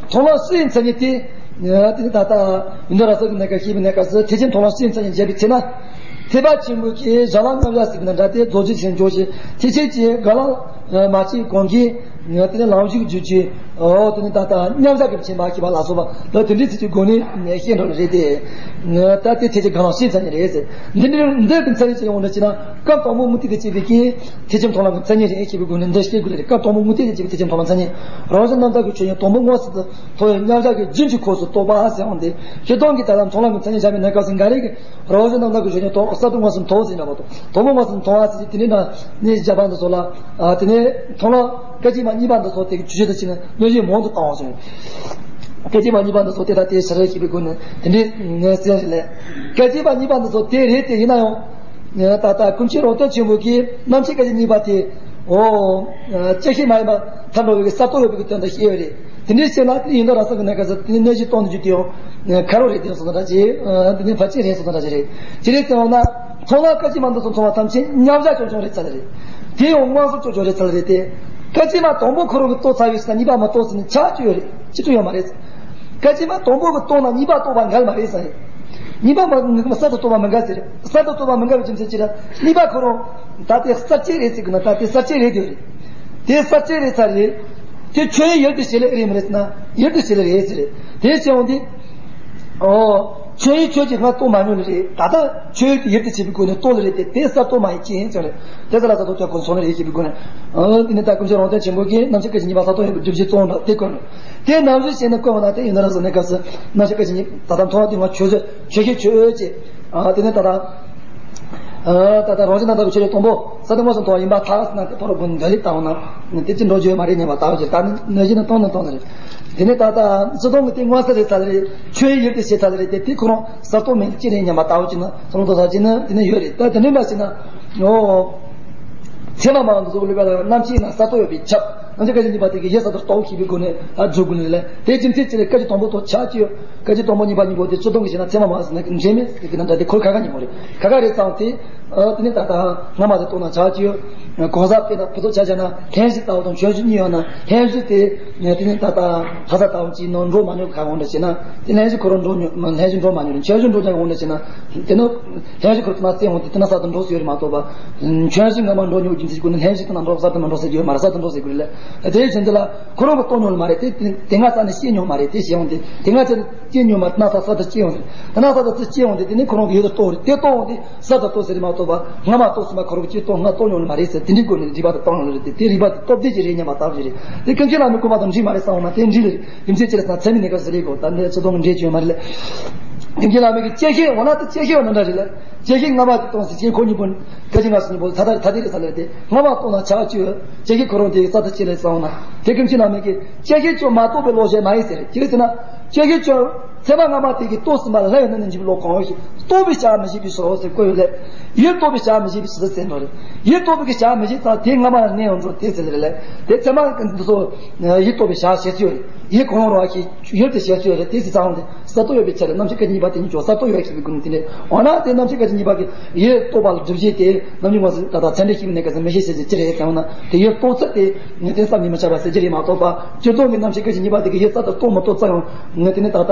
མཐོང་ལམ་སྤྱིའི་མཚན་ཉིད་དེ། དེ་ནི་ད་ལྟ་ཡོན་ཏན་རབ་གསལ་གྱི་གནས་སྐབས་ཤེས་པའི་གནས་སྐབས་སུ་ཐེག་ཆེན་མཐོང་ལམ་སྤྱིའི་མཚན་ཉིད་བྱས་པའི་ཚེ་ན། ཐེག་པ་ཆེན་པོའི་གི་གཞན་ལམ་མཉམ་བཞག་ཟེར་བ་དང་འདྲ་སྟེ་རྫོགས་རྒྱུ་ཞེས་འཇོག་ཅིང་། ཐེག་ཆེན་གྱི་སྒོམ་ལམ་མ་སྐྱེས་གོང་གི། དེ་ནི་ལམ་ཞུགས་རྒྱུད་ཀྱི། འོ་དེ་ནི་ད་ལྟ་མཉམ་བཞག་གི་མཁྱེན་པ་ཞེས་པ་ལ་སོགས་པ་ལ་དེ་འདྲའི་ཚིག་གི་སྒོ་ནས་བཤད་འགྲོ་ནི་རེད་དེ། ད་དེ་ཐེག་ཆེན་སྒོམ་ལམ་སྤྱིའི་མཚན་ཉིད་རེད་ཟེར། འདི་འདྲའི་འདི་གི་མཚན་ཉིད་ཅི་ཡོང་འདྲ་ཅི་ན། སྐབས་དང་པོ་མུ་སྟེགས་དང་བཅས་པའི་གི་ཐེག་ཆེན་མཐོང་ལམ་གྱི་མཚན་ཉིད་རེད་ཞེས་པའི་སྒོ་ནས་འདི་བཤད་དགོས་རེད། སྐབས་དང་པོ་མུ་སྟེགས་དང་བཅས་པའི་ཐེག་ཆེན་མཐོང་ལམ་མཚན་ཉིད། རང་བཞིན་རྣམ་དག་གི་ཆོས་ཉིད་དང་པོ་མངོན་སུམ་དུ་མཐོང་བའི་མཉམ་བཞག་གི་རྒྱུན་གྱི་འཁོར་སུ་གཏོགས་པ་ཟེར་ཡོང་སྟེ། སྤྱིར་བཏང་གི་ད་ལྟ་མཐོང་ལམ་གྱི་མཚན་ཉིད་བཞག་པའི་གནས་སྐབས་སུ་འགའ་རེ་གིས་རང་བཞིན་རྣམ་དག་གི་ཆོས་ཉིད་དང་གསར་དུ་མངོན་སུམ་མཐོང་ཟེར་འདྲ་པོ་དང་། དང་པོ་མངོན་སུམ་མཐོང་བ་ཟེར་གྱི་དེ་ནས་ན་ནི་བཞག་པ་འདི་ཚོ་ལ། དེ་ནས་མཐོང་ལམ་སྐད་ཅིག་མ་གཉིས་པ་འདི་ཚོ་དེ་གི་ཇུས་ཆོད་དུ་བྱས་ནས་གནོད་བྱེད་མང་དུ་བཏང་བ་བྱུང་། སྐད་ཅིག་མ་གཉིས་པ་འདི་ཚོ་དེ་དང་དེའི་ཕྱིར་ཞེས་པའི་སྒོ་ནས་དེ་འདྲའི་ངས་གསན་རེད་ལས། སྐད་ཅིག་མ་གཉིས་པ་འདི་ཚོ་དེ་རེད་དེ་ཡིན་ན་ཡང་། ད་ལྟ་ཀུན་མཁྱེན་རོང་སྟོན་ཆེན་པོ་གིས་རྣམ་མཁྱེན་སྐད་ཅིག་གཉིས་པ་དེ། འོ། བཅད་ཤེས་མ་ཡིན་པར་ཐལ་འགྲོ་བའི་གསར་རྟོགས་ཡོད་པའི་དོན་དུ་བཤད་ཡོད་རེད། དེ་འདྲའི་བཤད་ན་ཡོན་ཏན་རབ་གསལ་གྱི་གནས་སྐབས་སུ་དེ་ནི་གནོད་བྱེད་གཏོང་དུ་རྒྱུ་དེ་ཡང་ཁ་རོག་རེད་དེ་སོང་ཙང་འདྲ་ཅིག་དེ་ནི་ཕལ་ཆེར་རེད་སོང་ཙང་འདྲ་ཅིག་རེད། ཅི་རེད་ཟེར་བ་ན། མཐོང་ལམ་སྐད་ཅིག་མ་འདི་ཚོ་མཐོང་བ་ཐམས་ཅད་མཉམ་བཞག་ཅོག་ཅོག་རེད་ཚར་རེད། དེ་ཡང་མངོན་སུམ་ཅོག་ཅོག་རེད་ཚར་རེད་དེ། སྐད་ཅིག་མ་དང་པོ་ཁོ་རང་གིས་རྟོགས་ཚར་བའི་ས་གཉིས་པ་མ་རྟོགས་ཟེར་ནས་ཆགས་ཀྱི་ཡོད་རེད། ཅི་ཐུབ་ཡོད་མ་རེད། སྐད་ཅིག་མ་དང་པོ་གིས་རྟོགས་ན་གཉིས་པ་རྟོགས་པ་འགལ་མ་རེད་ཟེར་རེད། གཉིས་པ་མ་གསར་དུ་རྟོགས་པ་མི་འགལ་ཟེར་རེད། གསར་དུ་རྟོགས་པ་མི་འགལ་བའི་རྒྱུ་མཚན་ཅི་རེད། གཉིས་པ་ཁོ་རང་ད་དེ་གསར་བཅད་རེད་ཟེར་གི་ན། ད་དེ་གསར་བཅད་རེད་དེ་རེད། དེ་གསར་བཅད་རེད་ཚར་རེད། དེ་ཁྱོད་ཡུལ་དུ་བྱེད་ལས་རེད་མ་རེད་ཟེར་ན་ཡུལ་དུ་བྱེད་ལས་རེད་ཟེར་རེད། དེ་བྱས་འོང་དུས། ཨོ། ཆོས་ཡུལ་ཆོས་ཀྱི་སྔར་རྟོགས་མ་མྱོང་ནི་རེད། ད་ལྟ་ཆོས་ཡུལ་དེ་ཡུལ་དུ་བྱེད་པའི་སྒོ་ནས་རྟོགས་ལེ་རེད་དེ། དེ་གསར་རྟོགས་མ་ཡིན་ཅི་ཡིན་ཟེར་རེད། དེ་ཚོ་ལ་གསར་རྟོགས་ཀྱང་གོ་སོང་ནི་རེད་ཞེས་པའི་སྒོ་ནས། ཨ་དེ་ནས་ད་སྐུ་མཆེད་རོང་བཙན་ཆེན་པོ་གིས་རྣམ་ཤེས་སྐད་ཅིག་གཉིས་པ་གསར་རྟོགས་ཡོད་པའི་སྒྲུབ་བྱེད་གཙོ་བོ་འདྲ་དེ་བཀོད་ནས། དེ་ནང་བཞིན་བྱས་ནས་བཀོད་པ་ན། དེ་ཡིན་ན་ར་ཟེར་ནས་སྐབས་སུ་རྣམ་ཤེས་སྐད་ཅིག་གཉིས། ད་ལྟ་མཐོང་བ་དེ་ང་ཆོས་ཚོད་ཆོས་ཤེས་ཆོས་ཅེས། ཨ་དེ་ནས་ད་ལྟ། ཨ་ད་ལྟ་རང་བཞིན་གནས་ལུགས་ཆོས་ཅན་དང་པོ་གསར་དུ་མངོན་སུམ་མཐོང་བ་ཡིན་པར་ཐལ་ཟེར་ན། དེ་ཕ་རོལ་པོ་འདྲ་ལེ་ལྟ་བ་ན་དེ་ཅི་འགྲོ་རྒྱུ་ཡོད་མ་རེད་སྙམ་པ་ལྟ་བུ་ཅིག་ད་ནི་ནང་བཞིན་གཏོང་ནས་གཏོང་ནི་རེད། དེ་ནས་ད་ལྟ་སྤྱིར་བཏང་གི་དེ་མངོན་གསལ་རེད་ས་རེད། ཆོས་ཡུལ་དུ་བྱེད་ས་རེད་དེ། དེ་ཁོ་རང་གསར་རྟོགས་མེད་ཅི་རེད་སྙམ་པ་ལྟ་བུ་ཅིག་ན་སོང་དོ་ས་ཅིག་ན་དེ་ནས་ཡོད་རེད། ད་དེ་འདྲ་འདྲ་ཞིག་ན། ཨོ། ཚད་མ་མང་དུ་གཟུགས་ལུས་པ་ལ་རྣམ་མཁྱེན་ན་གསར་རྟོགས་ཡོད་པས་ཁྱབ། རྣམ་ཤེས་སྐད་ཅིག་གཉིས་པ་དེ་གིས་ཡུལ་གསར་དུ་རྟོགས་ཤེས་པའི་སྒོ་ནས་ད་སྒྲུབ་དགོས་ནི་ལས། དེའི་རྒྱུ་མཚན་ཅི་རེད། སྐད་ཅིག་དང་པོ་དང་ཆ་གཅིག་ཡོད། སྐད་ཅིག་དང་པོ་གཉིས་པ་གཉིས་པོ་དེ་སྤྱིར་བཏང་གི་བྱས་ན་ཚད་མ་མང་ཟེར་ན་འདྲེས་མེད་ཟེར་གྱི་ན་འདྲ་དེ་ཁོར་ཁ་ཁ་གཉིས་པོ་རེད། ཁ་ཁ་རེད་ཙང་དེ། ཨ་དེ་ནས་ད་ལྟ་སྔ་མ་དེ་རྟོགས་ན་ཆ་གཅིག་ཡོད། གང་ཟག་དཔེར་ན་ཕུན་ཚོགས་ཆ་བཞག་ན་ལྷན་སྐྱེས་ལྟ་བུ་དང་ཆོས་བཞིན་གཉིས་ཡོད་ན། ལྷན་སྐྱེས་དེ་དེ་ནས་ད་ལྟ་ལྷ་ས་ལྟ་བུ་ཅིག་ནང་འགྲོ་མ་མྱོང་གི་ཁ་གང་འདྲ་བྱས་ན། དེ་ལྷན་སྐྱེས་ཁོ་རང་འགྲོ་མྱོང་། ལྷན་སྐྱེས་འགྲོ་མ་མྱོང་རེད། ཆོས་བཞིན་འགྲོ་ཀྱང་འོང་འདྲ་བྱས་ན། དེ་ནི་ལྷན་སྐྱེས་ཁོ་རང་ཚོ་ན་རྩེ་འོང་དེ་དེ་ན་གསར་དུ་འགྲོ་སྲིད་ཡོད་རེད་མ་གཏོགས་པ། ཆོས་བཞིན་སྔ་མ་འགྲོ་མྱོང་རྒྱུ་མཚན་གྱི་སྒོ་ནས་ལྷན་སྐྱེས་དེ་ན་འགྲོ་གསར་དུ་མ་འགྲོ་ཟེར་གྱི་ཡོད་མ་རེད། གསར་དུ་འགྲོ་ཟེར་གྱི་རེད་ལ། དེའི་རྒྱུ་མཚན་ལ་ཁོ་རང་གིས་རྟོགས་མྱོང་མ་རེད་དེ། དེ་སྔ་ས་ནས་སྐྱེས་མྱོང་མ་རེད་དེ། སྐྱེས་འོང་དེ་དེ་སྔ་ས་ནས་སྐྱེས་མྱོང་མ་རེད། ན་ས་གསར་དུ་སྐྱེས་འོང་དེ། དེ་ན་གསར་དུ་སྐྱེས་འོང་དེ་དེ་ནི་ཁོ་རང་གི་ཡུལ་དུ་རྟོགས་རེད། དེ་རྟོགས་འོང་དེ་གསར་དུ་རྟོགས་ཟེར་རེད་མ་གཏོགས་པ། སྔ་མ་རྟོགས་ཟིན་པ་ཁོ་རང་གིས་ཅིག་རྟོགས་སྔ་རྟོགས་མྱོང་མ་རེད་ཟེར། དེ་འདྲའི་སྒོ་ནས་རིགས་པ་དེ་གཏོང་ཡོང་ལེ་རེད་དེ། དེ་རིགས་པ་དེ་སྟོབས་ལྡན་ཅིག་རེད་སྙམ་པ་ལྟ་བུ་ཞིག་རེད། དེ་ཀུན་མཁྱེན་བླ་མའི་བཀོད་པ་དང་འགྲིག་མ་རེད་བསམ་འོང་ན་དེ་འགྲིག་ལེ་རེད། རྒྱུ་མཚན་ཅི་རེད་ཟེར་ན་ཚད་མའི་གནས་སྐབས་སུ་རེད་གོ། ད་འདི་ཚོ་དང་འགྲིག་ཡོད་མ་རེད་ལེ། ཀུན་མཁྱེན་བླ་མ་གིས་དཔྱད་ཤེས་འོ་ན་དེ་དཔྱད་ཤེས་འོ་ན་འདྲ་རེད་ལེ། དཔྱད་ཤེས་སྔ་མ་དེ་གཏོང་ཟེར། དཔྱད་ཁོ་གཉིས་པོ་སྐད་ཅིག་སྔ་ཕྱི་གཉིས་པོ་ཐ་ཐ་ཐ་དེ་རེད་ས་ལེ་རེད་དེ། སྔ་མ་གཏོང་ན་ཆ་གཅིག་ཡོད། དཔྱད་ཤེས་ཁོ་རང་དེ་གསར་དུ་སྐྱེས་ལེ་བསམ་འོང་ན། དེ་ཀུན་མཁྱེན་བླ་མ་གིས་དཔྱད་ཤེས་ཀྱང་མ་རྟོགས་པའི་བློ་ཞེས་མ་ཡིན་ཟེར། ཅི་རེད་ཟེར་ན། དཔྱད་ཤེས་ཀྱང་ཚད་མ་སྔ་མ་དེ་གིས་རྟོགས་ཟིན་པ་ལ་སླར་ཡང་ནི་འཇིག་པའི་བློ་གང་ཡོད་ཞེས། རྟོགས་པའི་བྱ་མི་བྱེད་པའི་ཕྱིར་རོ་ཟེར་བཀོད་ཡོད་ལེ། ཡུལ་རྟོགས་པའི་བྱ་མི་བྱེད་པའི་ཕྱིར་ཟེར་ནོ་རེད། ཡུལ་རྟོགས་པའི་གི་བྱ་མི་བྱེད་ཙང་དེ་སྔ་མ་ལ་གནས་ཡོང་འགྲོ་དེ་ཟེར་ལེ་རེད་ལེ། དེ་ཚད་མ་འདི་ཚོ་ཡུལ་རྟོགས་པའི་བྱ་བྱེད་ཚུལ་ཡོད་རེད། ཡུལ་གང་རུང་བ་ཞིག་ཡུལ་དེ་བྱེད་ཚུལ་ཡོད་རེད། དེ་ཟེར་ཙང་དེ་གསར་རྟོགས་ཡོད་པའི་ཕྱིར་རྣམ་ཤེས་སྐད་ཅིག་གཉིས་པ་དེ་གཉིས་ཀྱང་གསར་རྟོགས་ཡོད་ཞེས་པའི་སྒོ་ནས། དེ་ནས་འོ་ན་དེ་རྣམ་ཤེས་སྐད་ཅིག་གཉིས་པ་གིས་ཡུལ་རྟོགས་པ་ལ་སྒྲུབ་བྱེད་དེ་རྣམ་འགྱུར་མངོན་སུམ་ད་ལྟ་ཚད་འབྲས་ཤེས་པའི་གནས་སྐབས་སུ་མི་ཤེས་ཟེར་རྒྱུ་ཅི་རེད་ཟེར་ན། དེ་ཡུལ་རྟོགས་ཚུལ་དེ་ངེས་བསྟན་བསམ་གྱིས་མི་ཁྱབ་པ་ཟེར་རྒྱུ་རེད་མ་གཏོགས་པ། སྤྱིར་བཏང་གི་རྣམ་ཤེས་སྐད་ཅིག་གཉིས་པ་དེ་གིས་ཡུལ་གསར་དུ་རྟོགས་མི་རྟོགས་ཙམ་ཡང་ངེས་དེ་ནི་ད་ལྟ་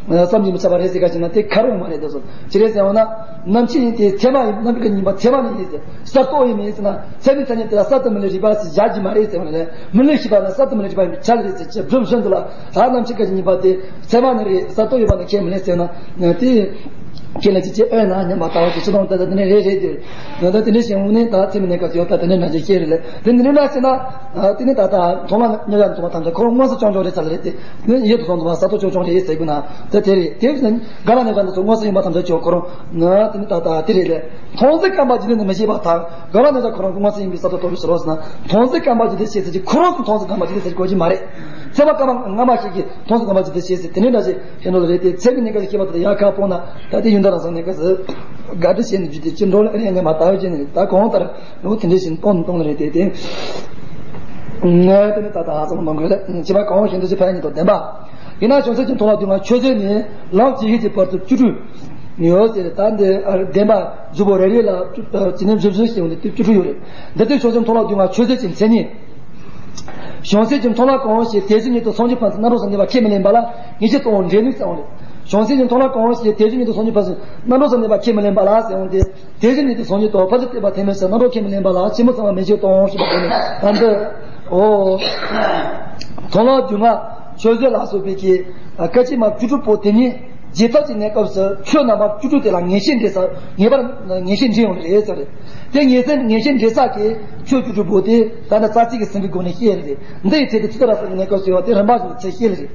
བསམ་གྱིས་མི་ཁྱབ་པ་རེད་ཟེར་ག་ཞིག་ན་དེ་ཁ་རོག་མ་རེད། དེ་ཚོ་ཅི་རེད་ཟེར་འོ་ན། རྣམ་མཁྱེན་ཡིན་ཏེ་ཚད་མ་ཡིན། རྣམ་ཤེས་གཉིས་པ་ཚད་མ་ནི་ཡིན་ཟེར། གསར་རྟོགས་ཡིན་མིན་ཟེར་ན། ཚད་མའི་མཚན་ཉིད་དེ་ལ་གསར་དུ་མི་ལུས་རིག་པ་ཟེར་བཞག་རྒྱུ་མ་རེད་ཟེར་བ་ནི་རེད། མི་ལུས་ཤེས་པ་ལ་གསར་དུ་མི་ལུས་རིག་པ་ཡིན་པའི་ཆ་ལ་རེད་ཟེར་གྱི་སྒྲུབ་བཞིན་དུ་ལ། ད་རྣམ་ཤེས་སྐད་ཅིག་གཉིས་པ་དེ་ཚད་མ་ནི་རེད། གསར་རྟོགས་ཡོད་པ་ནི་ཁས་མི་ལེན་ཟེར་ན་དེ། ཁས་ལེན་ཅི་བྱེད་ཨེ་ན་སྙམ་པ་ལྟ་བུ་ཞིག་སྤྱིར་བཏང་ད་ལྟ་དེ་འདྲ་རེད་རེད་དེ། ད་ལྟ་དེ་འདྲ་ཞིག་འོང་ནས་ད་ཚད་མའི་གནས་སྐབས་སུ་ཡོད། ད་དེ་འདྲ་ན་ཅི་ཤེས་རེད་ལེ། དེ་འདི་འདྲ་ན་ཟེར་ན། དེ་ནི་ད་ལྟ་མཐོང་ལམ་མཉམ་གཞག་མཐོང་བ་ཐམས་ཅད་ཁོ་རང་མངོན་སུམ་བྱང་ཆུབ་རེད་ས་ལ་རེད་དེ། ནི་ཡུལ་དུ་སོང་དུ་མ་གསར་རྟོགས་ཆོས་སྐྱོང་རེད་ཟེར་དགོས་ན་དེ་དེ་རེད། དེ་ནི་རྒ་ལ་གནས་སྐབས་འདི་ཚོ་མངོན་སུམ་ཡིན་པ་ཐམས་ཅད་ཀྱང་ཁོ་རང་ན་དེ་ནི་ད་ལྟ་དེ་རེད་ལེ། མཐོང་ཚུལ་བཀག་པ་ཇི་སྙེད་དུ་མི་བྱེད་པར་ཐལ། རྒ་ལ་གནས་སྐབས་ཁོ་རང་མངོན་སུམ་ཡིན་པའི་གསར་རྟོགས་རྟོགས་པའི་ཕྱིར་རོ་ཟེར་ན། མཐོང་ཚུལ་བཀག་པ་ཇི་སྙེད་དུ་བྱེད་ཟེར་གྱི་ཁོ་རང་གི་མཐོང་ཚུལ་བཀག་པ་ཇི་སྙེད་དུ་བྱེད་དགོས་ཀྱི་མ་རེད། ཚད་མ་བཀག་པ་སྔ་མ་ཞིག་གིས་མཐོང་ཚུལ་བཀག་པ་ཇི་སྙེད་དུ་བྱེད་ཟེར་དེ་ནི་འདྲ་ཞིག་ཤེས་འགྲོ་ལ་རེད་དེ། ཚད་མའི་གནས་སྐབས་ཤེས་པ་དེ་ཡར་ཁ་སྤོང་ན་ད་དེ་ཡོན་ཏན་རང་སོང་གནས་སྐབས་སུ་དགག་སྒྲུབ་བྱེད་ནས་རྒྱུ་དེ་ཅི་འགྲོ་ལ་རེད་ངས་མ་ལྟ་བའི་ཅི་ནས་ད་གང་ལྟར། འོ་དེ་འདྲ་བཞིན་གཏོང་གཏོང་རེད་དེ་དེ། ང་དེ་ནི་ད་ལྟ་ཧ་ཅང་མང་གི་རེད། བྱེད་པ་གང་བ་བཞིན་དུ་ཞེས་ཕན་ཡོན་དང་ལྡན་པ། ཡིན་ན་བྱང་སེམས་ཀྱི་མཐོང་ལམ་སྡུག་བསྔལ་ཆོས་ཟད་ནས་ལམ་ཇི་སྙེད་ཀྱི་བར་དུ་བཅུ་དྲུག་ཡོད་ཟེར། ད་འདི་བདེན་པ་གཟུགས་པོ་རེ་རེ་ལ་བཅུ་ནི་བཞི་བཞི་ཞེས་འོང་དུས་དེ་བཅུ་དྲུག་ཡོད་རེད། འདི་ལྟར་བྱང་སེམས་མཐོང་ལམ་སྡུག་བསྔལ་ཆོས་ཟད་ཀྱི་མཚན་ཉིད། བྱང་སེམས་ཀྱི་མཐོང་ལམ་གང་བ་ཞིག་དེ་བཞིན་ཉིད་དུ་སངས་རྒྱས་ཕན་ཚུན་རྣམ་གྲོལ་སུ་གནས་པ་ཁས་མི་ལེན་པ་ལ་ངེས་ཤེས་གཙོ་བོར་འབྲེལ་ནུས་ཟེར་འོང་རེད། བྱང་སེམས་ཀྱི་མཐོང་ལམ་གང་བ་ཞིག་དེ་བཞིན་ཉིད་དུ་སངས་རྒྱས་ཕན་ཚུན་རྣམ་གྲོལ་སུ་གནས་པ་ཁས་མི་ལེན་པ་ལ་ཟེར་འོང་དེ། དེ་བཞིན་ཉིད་དུ་སངས་རྒྱས་དང་ཕན་ཚུན་བསྟེན་པ་ཐེག་དམན་ཕྱིར་རྣམ་གྲོལ་ཁས་མི་ལེན་པ་ལ་ཕྱི་མོ་ཚང་བ་མེད་ཅེས་དང་ཞེས་པ་དེ་ནི་ད་འདི། འོ། མཐོང་ལམ་སྡུག་བསྔལ་ཆོས་ཟད་ལ་སོགས་པའི་གི་སྐད་ཅིག་མ་བཅུ་དྲུག་པོ་དེ་ཉིད་རྗེས་ཐོབ་ཀྱི་གནས་སྐབས་སུ་ཆོས་རྣམ་པ་བཅུ་དྲུག་དེ་ལ་ངེས་ཤེས་འདྲེས་ས་ངེས་པར་ངེས་ཤེས་འདྲེས་ཡོང་རེད་ཟེར་རེད། དེ་ངེས་ཤེས་ངེས་ཤེས་འདྲེས་ས་གི་ཆོས་བཅུ་དྲུག་པོ་དེ་ད་ནི་རྩ་ཚིག་གི་ཟིན་པའི་སྒོ་ནས་ཤེས་རེད། འདི་ཡི་ཚེ་དེ་ཆུ་ཚོད་ར་སོགས་ཀྱི་གནས་སྐབས་སུ་ཡོད་དེ་རིམ་པ་བཞིན་དུ་ཚེ་ཤེས་རེད།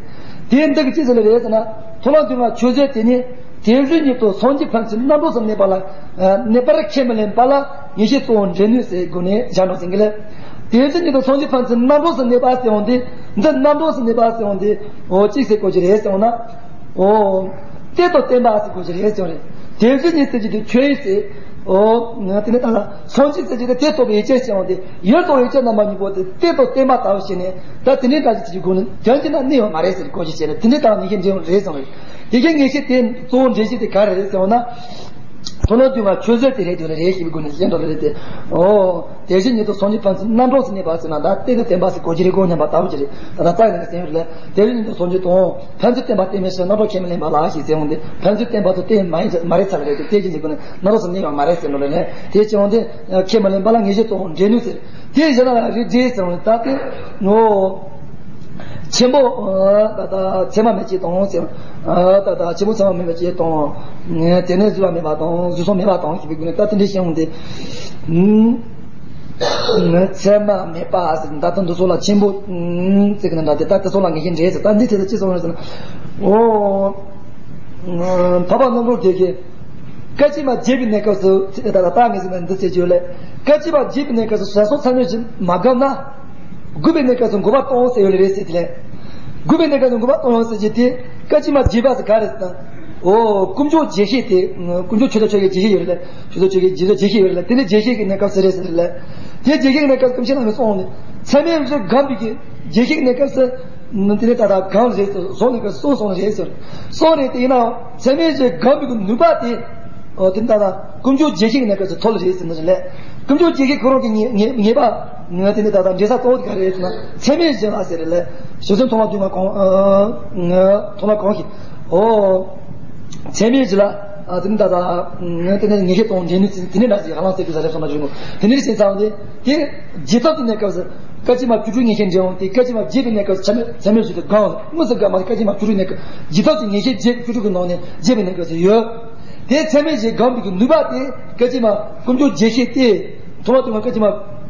དེ་འདི་གི་ཅི་ཟེར་ལེ་རེད་ཟེར་ན། མཐོང་ལམ་སྡུག་བསྔལ་ཆོས་ཟད་དེ་ཉིད། དེ་བཞིན་ཉིད་དུ་སངས་རྒྱས་ཕན་ཚུན་རྣམ་གྲོལ་སུ་གནས་པ་ལ། གནས་པར་ཁས་མི་ལེན་པ་ལ་ངེས་ཤེས་གཙོ་བོར་འབྲེལ་ནུས་ཟེར་སྒོ་ནས་སྦྱར་འགྲོ་ཟིན་གི་ལེ། དེ་བཞིན་ཉིད་དུ་སངས་རྒྱས་ཕན་ཚུན་རྣམ་གྲོལ་སུ་གནས་པ་ཟེར་འོང་དུས། འདི་རྣམ་གྲོལ་སུ་གནས་པ་ཟེར་འོང་དུས། འོ་གཅིག་ཟེར་དགོས་ཀྱི་རེད་ཟེར་འོང་ན། འོ། གཏད་དང་བརྟན་པ་ཟེར་དགོས་ཀྱི་རེད་ཟེར་བ་རེད། དེ་བཞིན་ཉིད་ཟེར་གྱི་དེ་ཆོས་ཟེར། འོ། དེ་ནས་ད་ལ་སངས་རྒྱས་ཟེར་གྱི་དེ་གཏད་དང་ཡིད་ཆེས་ཟེར་འོང་དུས། ཡུལ་དང་ཡིད་ཆེས་རྣམ་པ་གཉིས་པོ་དེ་གཏད་དང་བརྟན་པ་ལྟ་བུ་བྱས་ནས་ད་དེ་འདྲའི་འདྲ་ཞིག་ཅིག་གི་སྒོ་ནས་དོན་གྱིས་ན་གནས་ཡོད་མ་རེད་ཟེར་དགོས་ཀྱི་བྱས་ནས་དེ་འདྲའི་ལྟར་ངེས་ཤེས་འདྲེས་རེད་ཟེར་བ་རེད། དེ་གའི་ངེས་ཤེས་དེ་གཙོ་བོ་འདྲེན་གཞི་དེ་ག་རེ་རེད་ཟེར་བ་ན། མཐོང་ལམ་སྡུག་བསྔལ་ཆོས་ཟད་དེ་རེད་དེ་རེད་ཞེས་པའི་སྒོ་ནས་བཤད་འགྲོ་ལེ་རེད་དེ། ཨོ། དེ་བཞིན་ཉིད་དུ་སངས་རྒྱས་ཕན་ཚུན་རྣམ་གྲོལ་སུ་གནས་པ་ཟེར་ན་ད་གཏད་དང་བརྟན་པ་ཟེར་དགོས་ཀྱི་རེད་གོ་སྙམ་པ་ལྟ་བུ་ཅིག་རེད། ད་ལྟ་རྩ་ནས་གསན་ཡོད་རེད། དེ་བཞིན་ཉིད་དུ་སངས་རྒྱས་དང་ཕན་ཚུན་བསྟེན་པ་ལྟས་མེད་ཕྱིར་རྣམ་གྲོལ་ཁས་མི་ལེན་པ་ལ་ཞེས་ཟེར་འོང་དེ་ཕན་ཚུན་བསྟེན་པ་དང་བསྟེན་མ་ཡིན་མ་རེད་ཚར་རེད་དེ་དེ་བཞིན་གྱི་སྒོ་ནས་རྣམ་གྲོལ་སུ་གནས་པ་མ་རེད་ཟེར་འགྲོ་ལེ་རེད། དེ་བྱས་འོང་དེ་ཁས་མི་ལེན་པ་ལ་ངེས་ཤེས་གཙོ་བོར་འབྲེལ་ནུས་ཟེར། དེ་བཞིན་ལ་རིགས་འགྲེ་ཟེར་བ་ད་དེ་ངོ་། ཆ་ ཆེན་པོ་ད་ལྟ་མཚན་མ་མེད་ཅེས་དང་ཟེར། ད་ལྟ་ཆེན་པོ་མཚན་མ་མེད་པ་ཅེས་དང་། དེ་ནས་བཟོད་པ་མེད་པ་དང་བཟོད་སོང་མེད་པ་དང་ཞེས་པའི་སྒོ་ནས་ད་དེ་འདྲའི་ཞིག་འོང་སྟེ། མཚན་མ་མེད་པ་ཟེར་ད་ལྟ་འདི་ཚོ་ལ་ཆེན་པོ་ཟེར་གི་ན་འདྲ་སྟེ། ད་དེ་ཚོ་ལ་ངེས་ཤེས་འདྲེས་ཟེར། ད་འདི་ཐད་དུ་ཅི་གསུངས་རེད་ཟེར་ན། འོ། འཕགས་པ་རྣམ་གྲོལ་དེ་གིས་སྐད་ཅིག་མ་བརྗེད་པའི་གནས་སྐབས་སུ་ད་ལྟ་ད་ངེས་ཟེར་ན་འདི་ཟེར་གྱི་ཡོད་ལེ། སྐད་ཅིག་མ་བརྗེད་པའི་གནས་སྐབས་སུ་ཟད་སོགས་མཚན་མའི་གཞི་མ་བསྒོམས་ན། དགོས་པའི་གནས་སྐབས་སུ་འགོག་པ་གཏོང་ཟེར་ཡོད་ལེ་རེད་ཟེར་དེ་ལས། དགོས་པའི་གནས་སྐབས་སུ་འགོག་པ་གཏོང་ཡང་ཟེར་གྱི་དེ་སྐད་ཅིག་མ་བརྗེད་པ་ཟེར་ག་རེ་ཟེར་ན། འོ། ཀུན་འབྱུང་རྗེས་ཤེས་དེ། ཀུན་འབྱུང་ཆོས་ཅན་ཆོས་ཅན་རྗེས་ཤེས་ཡོད་རེད་ལེ། ཆོས་ཅན་ཆོས་ཅན་རྗེས་ཤེས་ཡོད་རེད་ལེ། དེ་ནས་རྗེས་ཤེས་ཀྱི་གནས་སྐབས་སུ་རེད་ཟེར་ལེ། དེ་རྗེས་ཤེས་ཀྱི་གནས་སྐབས་སུ་སྐུ་མཁྱེན་རྣམ་པས་གསུངས་ནས་མཚན་མའི་གཞི་བསྒོམས་པའི་གི་རྗེས་ཤེས་ཀྱི་གནས་སྐབས་སུ། དེ་ནས་ད་ལྟ་གང་རེད་ཟེར། གསུངས་ནས་སྐབས་སུ་གསུངས་རེད་ཟེར། གསུངས་རེད་དེ་ཡིན་ནའང་མཚན་མའི་གཞི་བསྒོམས་པའི་གི་ནུས་པ་དེ། ཨོ། དེ་ནི་ད་ལྟ་ཀུན་འབྱུང་རྗེས་ཤེས་ཀྱི་གནས་སྐབས་སུ་ཐོབ་ལེ་རེད་ཟེར་ནི་རེད་ལེ། ཀུན་འབྱུང་རྗེས་ཤེས་ཁོ་རང་གི་ངེས་ངེས་ངེས་པ། ང་དེ་ནི་ད་ལྟ་འདྲེས་ས་གཙོ་བོ་དེ་ག་རེ་རེད་ཟེར་ན་མཚན་མའི་གཞི་ལ་ཟེར་རེད་ལེ། ཞེ་ཚན་ཐོག་མ་བདུན་མ་གོང་། ཐོག་མ་གོང་གི། ཨོ། མཚན་མའི་གཞི་ལ། དེ་ནི་ད་ལྟ་ང་དེ་ནི་ངེས་ཤེས་དང་འབྲེལ་ནི་དེ་ནི་འདྲ་ཞིག་ཧ་ལམ་ཟེར་དུས་ས་རེད་སོང་ན་བྱུང་ནོ། དེ་ནི་ཞེ་ཚན་དེ་དེ་རྗེས་ཐོབ་ཀྱི་གནས་སྐབས་སུ། སྐད་ཅིག་མ་བཅུ་དྲུག་ངེས་ཤེས་འདྲེས་འོང་སྟེ། སྐད་ཅིག་མ་བརྗེད་པའི་གནས་སྐབས་སུ་མཚན་མའི་མཚན་མའི་གཞི་དེ་གང་དངོས་སུ་གང་མ་སྐད་ཅིག་མ་བཅུ་དྲུག་གནས་སྐབས་རྗེས་ཐོབ་ཀྱི་ངེས་ཤེས་རྗེས་བཅུ་དྲུག་གི་ནང་ནས་བརྗེད་པའི་གནས་སྐབས་སུ་ཡོད། དེ་མཚན་མའི་གཞི་བསྒོམས་པའི་གི་ནུས་པ་དེ་སྐད་ཅིག་མ་ཀུན་འབྱུང་རྗེས་ཤེས་ཏེ། ཐོག་མ་ཐོག་མ་སྐད་ཅིག་མ་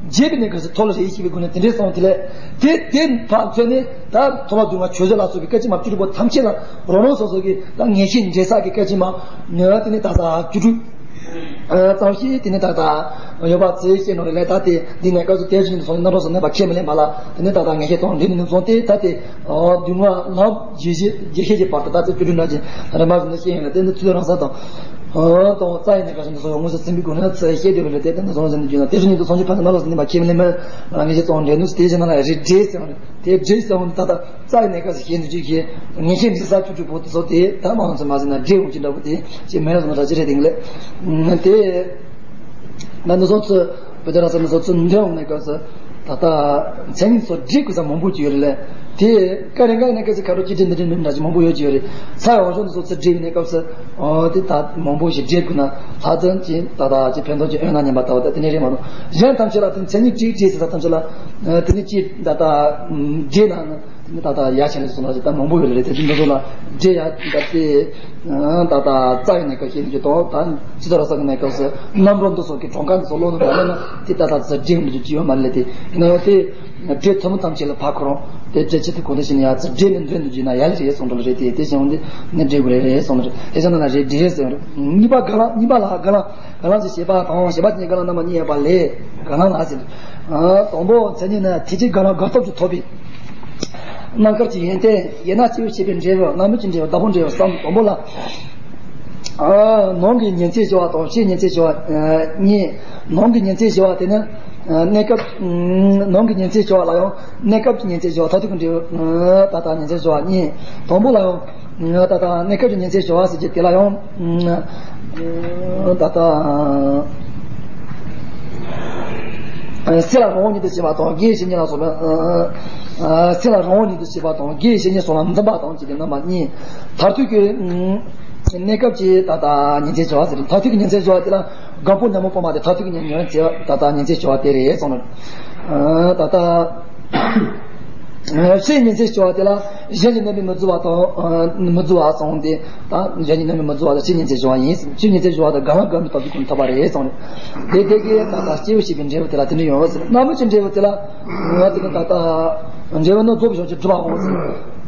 བརྗེད་པའི་གནས་སྐབས་སུ་ཐོབ་ལེ་རེད་ཞེས་པའི་སྒོ་ནས་དེ་འདྲའི་གསུངས་དེ་ལས། དེ་དེ་ཕར་མཚོན་ནས་ད་ཐོག་མ་བདུན་མ་ཆོས་བཟོད་ལ་སོགས་པའི་སྐད་ཅིག་མ་བཅུ་དྲུག་པོ་ཐམས་ཅད་ལ་རང་རང་སོ་སོ་གི་ད་ངེས་ཤེས་འདྲེས་ས་གི་སྐད་ཅིག་མ་ནི་དེ་ནི་ད་ལྟ་བཅུ་དྲུག་ཙམ་ཞིག་དེ་ནི་ད་ལྟ་ཡོད་པ་ཚེ་ཤེས་ནོ་རེད་ལས། ད་དེ་འདི་ནས་སྐབས་སུ་དེ་བཞིན་དུ་སོང་ནས་རྣམ་རོལ་སོགས་རྣམ་པ་ཁས་མི་ལེན་པ་ལ་དེ་ནི་ད་ལྟ་ངེས་ཤེས་དང་འདྲེས་ནས་སོང་སྟེ། ད་དེ་སྡུག་བསྔལ་ལམ་རྗེས་ཤེས་རྗེས་ཤེས་ཀྱི་བར་དུ་ད་ཚེ་བཅུ་དྲུག་ན་ཅིང་རེ་མ་བཟུང་ནས་ཤེས་ཡོན་ལ་བརྟེན་ནས་ཚུལ་རང་ས་དང་། དང་རྩ་ཡི་གནས་སྐབས་སུ་འདི་སོགས་དངོས་སུ་ཚིམ་པའི་སྒོ་ནས་ཚེ་ཤེས་དེ་རེད་ལས། དེ་ལྟར་ན་སོང་ཟིན་དུ་བརྗོད་ན་དེ་བཞིན་དུ་སོང་ཞིང་ཕན་ཚུན་རྣམ་རོལ་སོགས་རྣམ་པ་ཁས་མི་ལེན་པ་ལ་ངེས་ཤེས་དང་འདྲེས་ནུས་སུ་དེ་བཞིན་ན་ལ་རེ་འདྲེས་ཟེར་བ་རེད། དེ་འདྲེས་ཟེར་བ་ནི་ད་ལྟ་རྩ་ཡི་གནས་སྐབས་སུ་ཤེས་ནུས་ཀྱི་ངེས་ཤེས་འདྲེས་ས་བཅུ་དྲུག་པོ་དེ་ཚོ་དེ་ད་མ་ལོངས་སུ་མ་ཟིན་ན་འདྲེས་འོང་གི་འདྲ་པོ་དེ་ཅེས་མེད་ན་སོང་ན་ད་ཅི་རེད་དེང་ལས་དེ། ད་འདི་སོང་ཚུལ་བོད་དུ་རང་ས་འདི་སོང་ཚུལ་འདྲེས་འོང་གནས་སྐབས་སུ་ད་ལྟ་མཚན་ཉིད་སོགས་འདྲེས་དགོས་ས་མང་པོ་ཅིག་ཡོད་རེད་ལས། དེ་ཀ་རེ་འགའ་གནས་སྐབས་སུ་ཁ་རོ་ཅི་འདྲེས་འདི་འདྲེས་འདྲ་ཅིག་མང་པོ་ཡོད་ཀྱི་ཡོད་རེད། ས་ཡ་འོང་ཆུང་འདི་སོང་ཚུལ་འདྲེས་པའི་གནས་སྐབས་སུ་ཨོ་དེ་ད་མང་པོ་ཞིག་འདྲེས་དགོས་ན་ལྷག་ཙམ་ཅིག་ད་ལྟ་ཅིག་ཕན་ཐོགས་ཀྱི་དབེན་གནས་ཉན་པ་ལྟ་བུ་ད་དེ་ནས་རེད་མ་གཏོགས། གཞན་ཐམས་ཅད་ལ་དེ་མཚན་ཉིད་འདྲེས་འདྲེས་ཟེར་ས་ཐམས་ཅད་ལ་དེ་ནས་ཅིག་ད་ལྟ་འདྲེས་ན། དེ་ནི་ད་ལྟ་ཡ་ཆེན་ལ་སོང་ན་ད་མང་པོ་ཡོད་རེད། དེ་འདི་ཚོ་ལ་འདྲེ་ཡ་ད་དེ་ད་ལྟ་རྩ་ཡི་གནས་སྐབས་ཤེས་ཀྱི་དང་ད་ཅི་ལྟར་ར་ས་གི་གནས་སྐབས་སུ་རྣམ་རོལ་འདི་སོགས་ཀྱི་གྲངས་ཀ་འདི་ཚོ་ཀློག་ནས་མ་ལེན་ན་དེ་ད་ལྟ་ཚུར་འདྲེ་འདི་ཚོ་ཅི་ཡོད་མ་རེད་ལས། དེ་ཡིན་ན་ཡང་དེ་འདྲེ་ཐུན་མོང་ཐམས་ཅད་ལ་ཕར་ཁོ་རང་དེ་འདྲེ་ཆེད་དུ་གོ་བདེ་ཞིག་ན་ཡ་ཚུར་འདྲེ་ནི་འདོན་འདུག་ཅིག་ན་ཡ་ལས་རེད་གསུངས་འགྲོ་ལ་རེད། དེ་དེ་བྱུང་འདི་ནི་འདྲེ་དགོས་རེད་རེད་གསུངས་ནི་རེད། དེ་བྱུང་ན་ན་རེད་འདྲེ་རེད་ཟེར་བ་རེད། གཉིས་པ་དགག་ལན། གཉིས་པ་ལ་དགག་ལན། དགག་ལན་གྱི་བྱེད་པ་དང་བྱེད་པ་ཅན་གྱི་དགག་ལན་རྣམ་པ་གཉིས་ཡོད་པ་ལས་དགག་ལན་ལ་ཟེར། དང་པོ་མཚན་ཉིད་ནི་དེ་ཅིག་དགག་ལན་དགག་སྟོབས་ཀྱིས་ཐོབ་པའི་རྣམ་དཀར་གྱི་ཡོན་ཏན་ཡོད་ན་སྐྱེས་བུ་བྱེད་པའི་འབྲས་བུ་རྣམ་སྨིན་གྱི་འབྲས་བུ་བདག་པོའི་འབྲས་བུ་གསུམ། དང་པོ་ལ། ནང་གི་ཉན་ཐོས་སྦྱོར་བ་དང་ཕྱིའི་ཉན་ཐོས་སྦྱོར་བ་གཉིས། ནང་གི་ཉན་ཐོས་སྦྱོར་བ་དེ་ནི་གནས་སྐབས། ནང་གི་ཉན་ཐོས་སྦྱོར་བ་ལ་ཡང་གནས་སྐབས་ཀྱི་ཉན་ཐོས་སྦྱོར་བ་མཐར་ཐུག་གི་འབྲས་བུ་ད་ལྟ་ཉན་ཐོས་སྦྱོར་བ་གཉིས། དང་པོ་ལ་ཡང་ད་ལྟ་གནས་སྐབས་ཀྱི་ཉན་ཐོས་སྦྱོར་བ་ཟེར་གྱི་དེ་ལ་ཡང་། ད་ལྟ། སེམས་ལ་རང་དབང་ཉིད་དུ་བྱེད་པ་དང་དགེ་བའི་བཤེས་གཉེན་ལ་སོགས་པ། སེམས་ལ་རང་དབང་ཉིད་དུ་བྱེད་པ་དང་དགེ་བའི་བཤེས་གཉེན་སོགས་ལ་འཛིན་པ་དང་བཅས་ཏེ་རྣམ་པ་གཉིས། མཐར་ཐུག་གི་གནས་སྐབས་ཀྱི་ད་ལྟ་ཉན་ཐོས་སྦྱོར་བ་ཟེར། མཐར་ཐུག་གི་ཉན་ཐོས་སྦྱོར་བ་དེ་ལ་སྒོམ་པོ་ཉོན་མོངས་སྤངས་པ་དེ་མཐར་ཐུག་གི་ཉན་ཉན་ཐོས་ད་ལྟ་ཉན་ཐོས་སྦྱོར་བ་དེ་རེད་གསུངས་ནས། ད་ལྟ། ཕྱིའི་ཉན་ཐོས་སྦྱོར་བ་དེ་ལ་གཞན་གྱི་རྣམ་སྨིན་མི་རྫོགས་པ་དང་། མི་རྫོགས་པ་སོང་སྟེ། ད་གཞན་གྱི་རྣམ་སྨིན་མི་རྫོགས་པ་དང་ཕྱིའི་ཉན་ཐོས་སྦྱོར་བ་ཡིན། ཕྱིའི་ཉན་ཐོས་སྦྱོར་བ་དང་དགག་ལན་དགག་མི་ཐོབ་ཀྱི་ཀུན་ཐོབ་པ་རེད་གསུངས་ནས། དེ་དེ་གའི་ད་ལྟ་སྐྱེས་བུ་བྱེད་པའི་འབྲས་བུ་དེ་ལ་དེ་འདྲ་ཡོང་བ་ཟེར། རྣམ་སྨིན་གྱི་འབྲས་བུ་དེ་ལ་ང་དེ་ནི་ད་ལྟ་འབྲས་བུ་ནི་རྫོགས་པའི་བྱང་ཆུབ་སྒྲུབ་པའོ་ཟེར།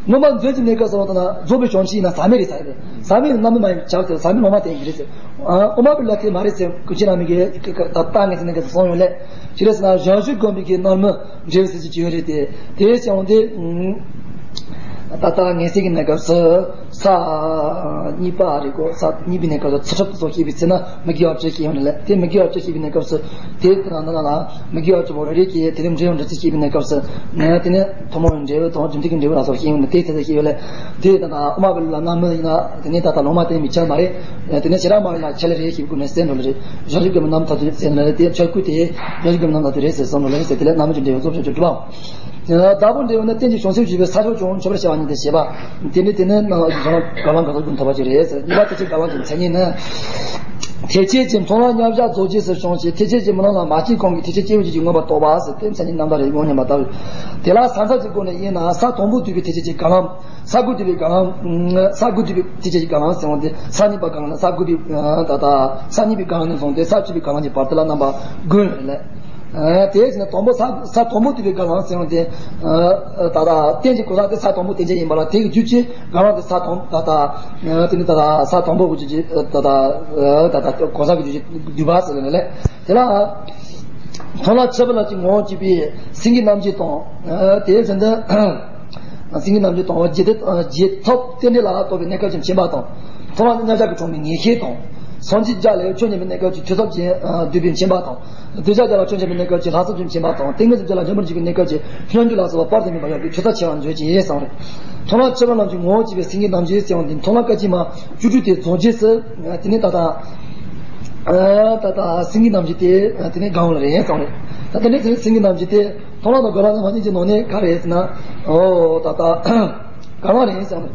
སྔོན་མ་མཛོད་ཀྱི་གནས་སྐབས་སུ་ད་ལྟ་རྫོགས་པའི་བྱང་ཆུབ་ཡིན་ན་ཟག་མེད་རེད་ཟེར་རེད། ཟག་མེད་རྣམ་སྨིན་མ་ཡིན་ཆགས་ཟེར། ཟག་མེད་ལོང་མ་དེ་ཡིན་རེད་ཟེར། ཨོ་མ་བི་ལ་དེ་མ་རེད་ཟེར། ཀུན་མཁྱེན་རྣམ་སྨིན་གྱི་ད་ལྟ་ངེས་ཟེར་ནས་ག་ཚོད་གསུངས་ཡོད་ལས། ཅི་རེད་ཟེར་ན་བྱང་ཆུབ་སྒོམ་པའི་གི་རྣམ་སྨིན་འབྲས་བུ་ཟེར་གྱི་ཡོད་རེད་དེ། དེ་བྱུང་སྟེ། ད་ལྟ་ངེས་ཟེར་གྱི་གནས་སྐབས་སུ་ས་གཉིས་པ་རེད་གོ། ས་གཉིས་པའི་གནས་སྐབས་སུ་ཚུལ་ཁྲིམས་སོགས་སྐྱེས་པའི་ཚེ་ན་མི་དགེ་བ་བཅུ་སྐྱེ་ཡོང་ནས་ལས། དེ་མི་དགེ་བ་བཅུ་སྐྱེས་པའི་གནས་སྐབས་སུ་དེ་ལྟ་ན་ལ་མི་དགེ་བ་བཅུ་པོ་རེ་རེ་སྐྱེས། དེ་ནས་འབྲས་བུ་འབྲས་ཚུལ་སྐྱེས་པའི་གནས་སྐབས་སུ་ནས་དེ་ནས་ཐུན་མོང་བའི་འབྲས་བུ་དང་རྒྱུན་མཐུད་ཀྱི་འབྲས་བུ་ལ་སོགས་སྐྱེ་ཡོང་ནས་དེ་ཚེ་ཚེ་སྐྱེ་ཡོད་ལས། དེ་ལྟ་ན་ཨོ་མ་བི་ལ་རྣམ་སྨིན་ཡིན་ན་དེ་ནས་ད་ལྟ་ལོང་མ་དེ་མི་ཆགས་མ་རེད། དེ་ནས་ཞེ་དྲག་མ་རེད་ན་ཆད་ལེ་རེད་ཞེས་ཀུན་ནས་གསན་འགྲོ་ལེ་རེད། བྱང་ཆུབ་སྒོམ་པའི་རྣམ་ཐར་དུ་གསན་ལེ་རེད། དེ་ཆོས་སྐུ་དེ་བྱང་ཆུབ་སྒོམ་པའི་རྣམ་ཐར་དུ་རེད་ཟེར་གསུངས་འགྲོ་ལེ་རེད་ཟེར། དེ་ལས་རྣམ་སྨིན་གྱི་འབྲས་བུ་རྫོགས་བྱང་ཆུབ་སྒྲུབ་པའོ། བདག་པོའི་འབྲས་བུ་ནི་རྟེན་ཅིང་བྱང་སེམས་བརྗོད་པའི་ས་ཕྱོགས་ཀྱང་ཆོས་པར་བྱ་བ་ཉིད་དུ་བྱེད་པ། དེ་ནི་དེ་ནི་རྣམ་སྨིན་དགག་ལན་དགག་སྟོབས་ཀྱི་ཐོབ་པ་ཅིག་རེད་ཟེར། གཉིས་པ་དེ་ཚེ་དགག་ལན་གྱི་མཚན་ཉིད་ནི། ཐེག་ཆེན་གྱི་མཐོང་ལམ་མཉམ་གཞག་རྫོགས་རྗེས་སུ་བྱུང་ཞིང་། ཐེག་ཆེན་གྱི་རྨི་ལམ་ལ་མ་སྐྱེས་གོང་གི་ཐེག་ཆེན་སྐྱེས་བུ་གཅིག་གིས་མངོན་པར་རྟོགས་པ་ཟེར་ཏེ་མཚན་ཉིད་རྣམ་དག་རེ་ཡོང་སྙམ་པ་ལྟ་བུ། དེ་ལ་ས་མཚམས་ཀྱི་སྒོ་ནས་དབྱེ་ན། ས་དང་པོ་བསྡུས་པའི་ཐེག་ཆེན་གྱི་སྒང་ལམ། ས་དགུ་བསྡུས་པའི་སྒང་ལམ། ས་དགུ་བསྡུས་པའི་ཐེག་ཆེན་གྱི་སྒང་ལམ་ཟེར་བ་དེ་ས་གཉིས་པ་སྒང་ལམ། ས་དགུ་པའི་ད་ལྟ་ས་གཉིས་པའི་སྒང་ལམ་ནས་བཟུང་སྟེ་ས་བཅུ་པའི་སྒང་ལམ་གྱི་བར་དུ་ལ་རྣམ་པ་དགུ་ཡོད་ལ། དེའི་ཕྱིར་ན་དང་པོ་ས་ས་དང་པོ་བསྡུས་པའི་སྒང་ལམ་ཟེར་བ་དེ། ད་ལྟ་རྟེན་གྱི་གོ་ས་དེ་ས་དང་པོ་རྟེན་ཅན་ཡིན་པ་ལ། དེ་གི་རྒྱུ་ཅིག་སྒང་ལམ་དེ་ས་དང་ད་ལྟ་དེ་ནི་ད་ལྟ་ས་དང་པོ་གི་རྒྱུ་ཅིག་ད་ལྟ་ད་ལྟ་གོ་ས་གི་རྒྱུ་ཅིག་བསྡུས་པ་ཟེར་ནས་ལས། དེ་ལ་མཐོང་ལམ་ཆེན་པོ་ལ་ཅིག་ངོ་བོ་གཅིག་པའི་སེང་གེ་རྣམ་བསྒྱིངས་དང་། དེའི་ཚེ་འདི་སེང་གེ་རྣམ་བསྒྱིངས་དང་རྗེས་དེ་རྗེས་ཐོབ་རྟེན་འབྲེལ་ལ་རྟོགས་པའི་གནས་སྐབས་ཀྱི་མཁྱེན་པ་དང་། མཐོང་ལམ་མཉམ་གཞག་གི་གྲོང་མི་ངེས་ཤེས་དང་། སངས་རྒྱས་རྒྱ་ལས་ཆོས་ཉན་པའི་གནས་སྐབས་ཀྱི་ཐོས་བསམ་གྱིས་བསྡུས་པའི་མཁྱེན་པ་དང་། གདུལ་བྱ་རྒྱ་ལ་ཆོས་ཉན་པའི་གནས་སྐབས་ཀྱི་ལྷག་བསམ་གྱི་མཁྱེན་པ་དང་། ཏིང་ངེ་འཛིན་རྒྱ་ལ་སྙོམས་པར་འཇུག་པའི་གནས་སྐབས་ཀྱི་སྙོམས་འཇུག་ལ་སོགས་པ་དཔག་ཏུ་མེད་པ་ཡོད་པའི་ཆོས་ཚོགས་ཆེ་བར་མཛོད་ཅེས་གསུངས་རེད། མཐོང་ལམ་ཆེན་པོ་རྣམས་ཀྱི་ངོ་བོ་གཅིག་པའི་སེང་གེ་རྣམ་བསྒྱིངས་ཟེར་བ་འདི་མཐོང་ལམ་སྐད་ཅིག་མ་བཅུ་དྲུག་དེ་རྫོགས་རྗེས་སུ། དེ་ནས་ད་ལྟ་ད་ལྟ་སེང་གེ་རྣམ་བསྒྱིངས་དེ་དེ་ནས་སྒང་ལ་རེད་གསུངས་རེད། ད་དེ་ནས་དེ་ནས་སེང་གེ་རྣམ་བསྒྱིངས་དེ་མཐོང་ལམ་དང་སྒང་ལམ་རྣམ་པ་གཉིས་ཀྱི་ནང་ནས་ག་རེ་རེད་ཟེར་ན། ཨོ་ད་ལྟ་སྒང་ལམ་རེད་གསུངས་རེད།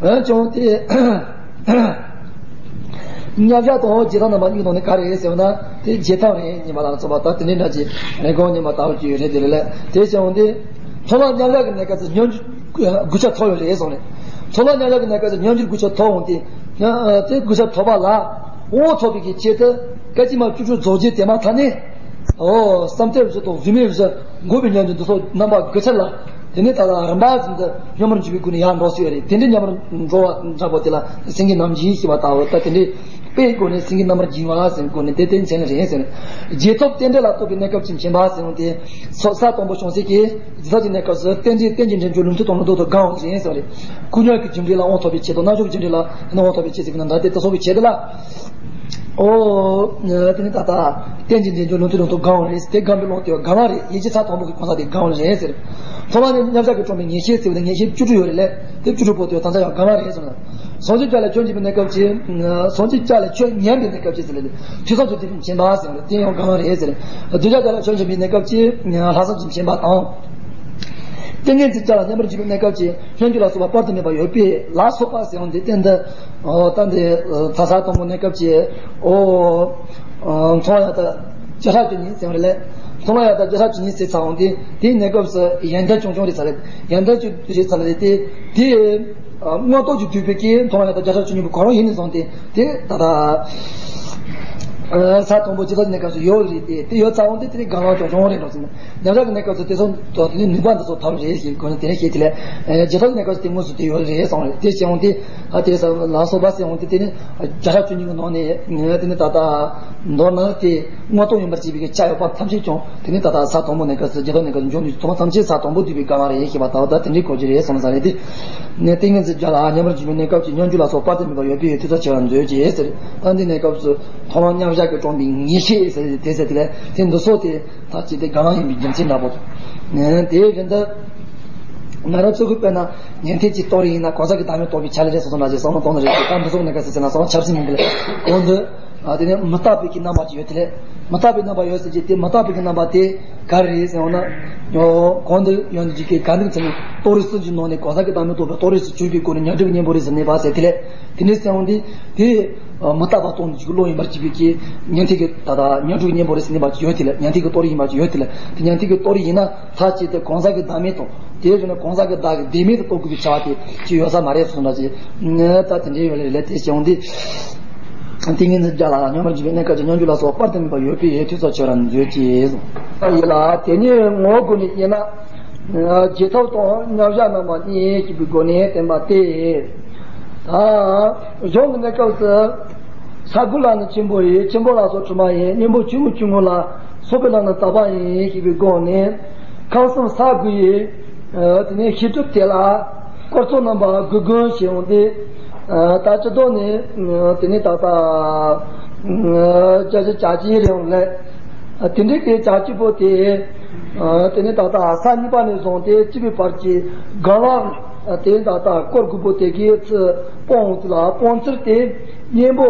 འོན་ཀྱང་དེ། མཉམ་གཞག་དང་རྗེས་ཐོབ་རྣམ་པ་གཉིས་ཀྱི་ནང་ནས་ག་རེ་ཟེར་བ་ན། དེ་རྗེས་ཐོབ་རེད་སྙམ་པ་ལ་སོགས་པ་ད་དེ་འདྲའི་འདྲ་ཅིག་རེ་སྐོང་སྙམ་པ་ལྟ་བུ་ཅིག་ཡོད་རེད། དེ་རེད་ལ། དེ་བྱས་འོང་དུས་མཐོང་ལམ་མཉམ་གཞག་གི་གནས་སྐབས་སུ་སྙོམས་འཇུག་དགུ་ཆ་ཐོབ་ཡོད་རེད་གསུངས་རེད། མཐོང་ལམ་མཉམ་གཞག་གི་གནས་སྐབས་སུ་སྙོམས་འཇུག་དགུ་ཆ་ཐོབ་འོང་དུས། དེ་དགུ་ཆ་ཐོབ་པ་ལ་དབང་ཐོབ་པའི་གི་ཆེད་དུ་སྐད་ཅིག་མ་བཅུ་དྲུག་རྫོགས་རྗེས་དེ་མ་ཐག་ནས། ཨོ་བསམ་གཏན་བཞི་དང་གཟུགས་མེད་བཞི། འགོག་པའི་སྙོམས་འཇུག་འདི་ཚོ་རྣམ་པ་དགུ་ཆ་ལ། དེ་ནས་ད་ལྟ་རིམ་པ་བཞིན་དུ་སྙོམས་པར་འཇུག་པའི་སྒོ་ནས་ཡར་འགྲོ་སྲིད་ཡོད་རེད། དེ་འདྲའི་མཉམ་པར་འགྲོ་བ་འདྲ་པོ་དེ་ལ་སེང་གེ་རྣམ་བསྒྱིངས་ཞེས་པ་ལྟ་བུ། ད་དེ་འདྲའི་དཔེའི་སྒོ་ནས་སེང་གེ་རྣམ་པར་བསྒྱིངས་པ་ཟེར་སྒོ་ནས་དེ་དེ་མཚན་རེད་ཟེར། རྗེས་ཐོབ་རྟེན་འབྲེལ་ལ་རྟོགས་པའི་གནས་སྐབས་ཀྱི་མཁྱེན་པ་ཟེར་བ་དེ། ས་ས་དང་པོ་བྱང་སེང་གེ་རྗེས་ཐོབ་ཀྱི་གནས་སྐབས་སུ་རྟེན་འབྲེལ་རྟེན་ཅིང་འབྲེལ་འབྱུང་ལུགས་མཐུན་དང་ལུགས་ལྡོག་ཏུ་དགང་བ་ཟེར་ཟེར་བ་རེད། སྐུ་མྱ་གི་རྒྱུ་འབྲས་ལ་དབང་ཐོབ་པའི་ཆེད་དུ། རྣལ་འབྱོར་གྱི་རྒྱུ་འབྲས་ལ་རྣམ་པར་དབང་ཐོབ་པའི་ཆེད་ཟེར་གྱི་ན་འདྲ། དེ་ལྟ་སོགས་པའི་ཆེད་དུ་ལ། ཨོ། དེ་ནི་ད་ལྟ་རྟེན་ཅིང་འབྲེལ་འབྱུང་ལུགས་མཐུན་ལུགས་ལྡོག་ཏུ་དགང་བ་རེད། དེ་དགང་པའི་ལུགས་དེ་སྒང་ལམ་རེད། ཡིད་ཀྱི་ས་དང་པོ་གི་གང་ཟག་དེ་སྒང་ལམ་རེད་ཟེར། མཐོང་ལམ་ནི་མཉམ་གཞག་གི་གྲོང་མི་ངེས་ཤེས་ཟེར་བ་དེ་ངེས་ཤེས་བཅུ་དྲུག་ཡོད་རེད་ལ། དེ་བཅུ་དྲུག་པོ་དེ་ད་ལྟ་ཡང་སྒང་ལམ་རེད་ཟེར། སངས་རྒྱས་རྒྱ་ལ་ཆོས་ཉན་པའི་གནས་སྐབས་ཀྱི། སངས་རྒྱས་རྒྱ་ལ་ཆོས་ཉན་པའི་གནས་སྐབས་ཀྱི་ཟེར་ལ། དེ་ཐོས་བསམ་དང་བསྡུས་པའི་མཁྱེན་པ་ཟེར་བ་དེ་ཡང་སྒང་ལམ་རེད་ཟེར། གདུལ་བྱ་རྒྱ་ལ་ཆོས་ཉན་པའི་གནས་སྐབས་ཀྱི་ལྷག་བསམ་གྱི་མཁྱེན་པ་དང་། ཏིང་ངེ་འཛིན་རྒྱ་ལ་སྙོམས་པར་འཇུག་པའི་གནས་སྐབས་ཀྱི་སྙོམས་འཇུག་ལ་སོགས་པ་དཔག་ཏུ་མེད་པ་ཡོད་པས་ལ་སོགས་པ་ཟེར་བ་འདི་བསྟན་ཏེ། ཨོ་ད་འདི་ད་ས་དང་པོ་གནས་སྐབས་ཀྱི། ཨོ། མཐོང་ལམ་ཡང་དག་བརྒྱ་ཕྲག་བཅུ་གཉིས་ཟེར་བ་རེད་ལ། མཐོང་ལམ་ཡང་དག་བརྒྱ་ཕྲག་བཅུ་གཉིས་ཟེར་ཚར་འོང་དུས། དེའི་གནས་སྐབས་སུ་ཡོན་ཏན་ཆུང་ཆུང་རེད་ཚར་རེད། ཡོན་ཏན་ཆུང་རེད་ཚར་རེད་དེ། དེ་མངོན་རྟོགས་ཀྱིས་བསྡུས་པའི་གི་མཐོང་ལམ་ཡང་དག་བརྒྱ་ཕྲག་བཅུ་གཉིས་པོ་གང་རུང་ཡིན་ནས་བཟུང་སྟེ། དེ་ད་ལྟ་ས་དང་པོ་ཇི་ལྟར་གནས་སྐབས་སུ་ཡོད་རེད་དེ། དེ་ཡོད་ཚར་འོང་དུས་དེ་ནི་སྒང་ལམ་ཆུང་ཆུང་རེད་འགྲོ་ཟིན། མཉམ་གཞག་གི་གནས་སྐབས་སུ་དེ་ཚོ་དེ་ནི་ནུས་པ་འདི་ཚོ་ཐོབ་རེད་ཞེས་གོ་ནས། དེ་ནས་ཤེས་དེ་ལས་ཇི་ལྟར་གནས་སྐབས་སུ་དེ་དངོས་སུ་དེ་ཡོད་རེད་གསུངས་རེད། དེ་བྱས་འོང་དུས། ཨ་དེ་ས་ལ་སོགས་པ་ཟེར་འོང་དུས། དེ་ནི་བརྒྱ་ཕྲག་བཅུ་གཉིས་ཀྱི་ནང་ནས་ངས་དེ་ནི་ད་ལྟ་མདོར་ན་དེ་མངོན་རྟོགས་ཡིན་པར་བྱེད་པའི་ཆ་ཡོད་པ་ཐམས་ཅད་ཀྱང་། དེ་ནི་ད་ལྟ་ས་དང་པོ་གནས་སྐབས་སུ་ཇི་ལྟར་གནས་སྐབས་སུ་འབྱུང་དུས་ཐོག་མ་ཐམས་ཅད་ས་དང་པོ་བསྡུས་པའི་སྒང་ལམ་རེད་ཞེས་པ་ལྟ་བུ། ད་དེ་འདྲའི་གོ་རྒྱུ་རེད་གསུངས་ས་རེད་དེ། ནས་ཏིང་ངེ་འཛིན་རྒྱ་ལ་སྙོམས་པར་འཇུག་པའི་གནས་སྐབས་ཀྱི་སྙོམས་འཇུག་ལ་སོགས་དཔག་ཏུ་མེད་པ་ཡོད་པས་ཐོས་བསམ་ཆེ་བར་མཛོད་ཅེས་ཟེར། ད་འདི་གནས་སྐབས་སུ་མཐོང་ལམ་མཉམ་གཞག་གི་གྲོང་མི་ངེས་ཤེས་ཟེར་དེ་ཟེར་དེ་ལས་དེ་འདི་སོགས་དེ། ད་ཅི་སྟེ་སྒང་ལམ་ཡིན་པའི་རྒྱུ་མཚན་འདྲ་པོ། དེའི་རིང་དུ་ང་རང་ཚོ་གི་དཔེར་ན་ཉན་ཐོས་ཀྱི་རྟོགས་རིགས་ཡིན་ན་གང་ཟག་གི་བདག་མེད་རྟོགས་པའི་ཆ་ལ་རེད་སོ་སོ་འདྲ་ཞིག་བསམ་བློ་གཏོང་ནི་རེད་དེ། ད་འདི་ཚོ་གནས་སྐབས་སུ་ཟེར་ན་སོང་ཆབ་སྲིད་མིན་གྱི་ལས་གོང་དུ། དེ་ནས་མི་རྟག་པའི་གི་རྣམ་པ་ཅིག་ཡོད་དེ་ལས། མི་རྟག་པའི་རྣམ་པ་ཡོད་ཟེར་གྱི་དེ་མི་རྟག་པའི་གི་རྣམ་པ་དེ་ག་རེ་རེད་ཟེར་བ་ན། གོང་དུ་ཡོད་ནི་ཅིག་གི་ག་འདུག་ཚེ་ནི་རྟོགས་རིགས་སུམ་ཅུའི་ནང་ནས་གང་ཟག་གི་བདག་མེད་རྟོགས་པའི་རྟོགས་རིགས་སུ་གྱུར་པའི་སྒོ་ནས་ཉོན་སྒྲིབ་གཉེན་པོ་རེད་ཟེར་གནས་པ་ཟེར་དེ་ལས། དེ་འདྲའི་སེམས་དེ། དེ། མི་རྟག་པ་སྟོང་ཉིད་ཀྱི་བློ་ཡིན་པར་བྱེད་པའི་གི། ཉན་ཐོས་ཀྱི་ད་ལྟ་ཉོན་སྒྲིབ་གཉེན་པོ་རེད་ཟེར་གནས་པ་ཡོད་དེ་ལ། ཉན་ཐོས་ཀྱི་རྟོགས་རིགས་ཡིན་པ་ཡོད་དེ་ལ། དེ་ཉན་ཐོས་ཀྱི་རྟོགས་རིགས་ཡིན་ན་མཐའ་གཅིག་ཏུ་གང་ཟག་གི་བདག་མེད་དང་། དེའི་རྗེས་ནས་གང་ཟག་གི་བདག་གི་བདེན་མེད་དུ་རྟོགས་དགོས་པའི་བྱ་བ་དེ་ཅི་ཡོད་ས་མ་རེད་གསུངས་འདྲ་ཅིག་ད་དེ་འདྲའི་ཡོད་ལ་རེད་ལ། དེ་བྱས་འོང་དུས། ཏིང་ངེ་འཛིན་རྒྱ་ལ་སྙོམས་པར་འཇུག་པའི་གནས་སྐབས་ཀྱི་སྙོམས་འཇུག་ལ་སོགས་པ་དཔག་ཏུ་མེད་པ་ཡོད་པས་ཐོས་བསམ་ཆེ་བར་མཛོད་ཅེས་གསུངས། ཡིན་ལ་དེ་ཉིད་ངོ་བོ་སྒོ་ནས་དབྱེ་ན། རྗེས་ཐོབ་དང་མཉམ་གཞག་རྣམ་པ་གཉིས་ཞེས་པའི་སྒོ་ནས་བསྟན་པ་སྟེ། ད་གཞུང་གི་གནས་སྐབས་སུ། ས་དགུ་ལ་ནི་ཆེན་པོ་ཡིན། ཆེན་པོ་ལ་སོགས་དྲི་མ་ཡིན། གཉེན་པོ་ཆུང་ངུ་ཆུང་ངུ་ལ་སོགས་པའི་ལམ་ནི་དག་པ་ཡིན་ཞེས་པའི་སྒོ་ནས། ཁམས་གསུམ་ས་དགུ་ཡི། དེ་ནས་ཤེས་སྒྲིབ་དེ་ལ་སྐོར་ཚོགས་རྣམ་པ་དགུ་དགུ་ཞེས་འོང་སྟེ། ད་སྤྱི་ལྡོག་ནས་དེ་ནས་ད་ལྟ་བརྒྱད་ཅུ་གྱ་གཅིག་རེད་འོང་ལས། དེ་འདྲའི་གི་བྱ་སྤྱོད་པོ་དེ། དེ་ནས་ད་ལྟ་ས་གཉིས་པ་ནས་བཟུང་སྟེ་བཅུ་པའི་བར་གྱི་སྒང་ལ། དེ་ད་ལྟ་སྐོར་དགུ་པོ་དེ་གའི་ཚུར་སྤོང་ཚུལ་ལ་སྤོང་ཚུལ་དེ། གཉེན་པོ་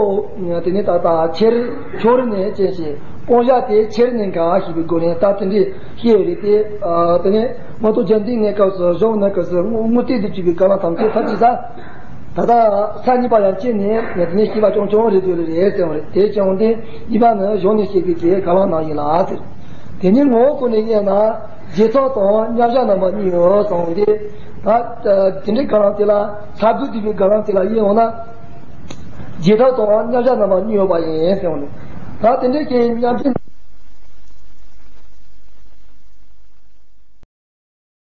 དེ་ནས་ད་ལྟ་ཆེར་ཕྱོགས་རིས་ནས་ཅན་ཞེས་སྤོང་བྱ་དེ་ཆེར་ནས་འགའ་ཞེས་པའི་སྒོ་ནས་ད་དེ་འདྲའི་བཤད་རེད་དེ། དེ་ནས་མངོན་རྟོགས་རྒྱན་བསྡུས་གནས་སྐབས་སུ་གཞུང་གནས་སྐབས་སུ་དངོས་དངོས་གཏན་དུ་གྱུར་པའི་སྐབས་ལ་ཐམས་ཅད་ཐབས་ཀྱི་ས། ད་ལྟ་ས་གཉིས་པ་ཡང་སྐྱེས་ནས་དེ་ནས་སྐྱེས་པ་ཆུང་ཆུང་རེད་དུས་རེད་ཟེར་བ་རེད། དེ་བྱུང་སྟེ་གཉིས་པ་ནི་གཞུང་ནས་བཤད་པའི་གི་དགའ་ལྡན་ནང་བཞིན་ལ་ཟེར། དེ་ནས་ངོ་བོ་ཀུན་ནས་དབྱེ་ན་རྗེས་ཐོབ་དང་མཉམ་གཞག་རྣམ་པ་གཉིས་ཡོད་གསུངས་ཏེ། ད་དེ་འདྲའི་དགའ་ལྡན་དེ་ལ་ས་རྡུལ་བསྡུས་པའི་དགའ་ལྡན་དེ་ལ་དབྱེ་འོང་ན། རྗེས་ཐོབ་དང་མཉམ་གཞག་རྣམ་པ་གཉིས་ཡོད་པ་ཡིན་ཟེར་བ་རེད། ད་དེ་འདྲའི་གི་མཉམ་གཞག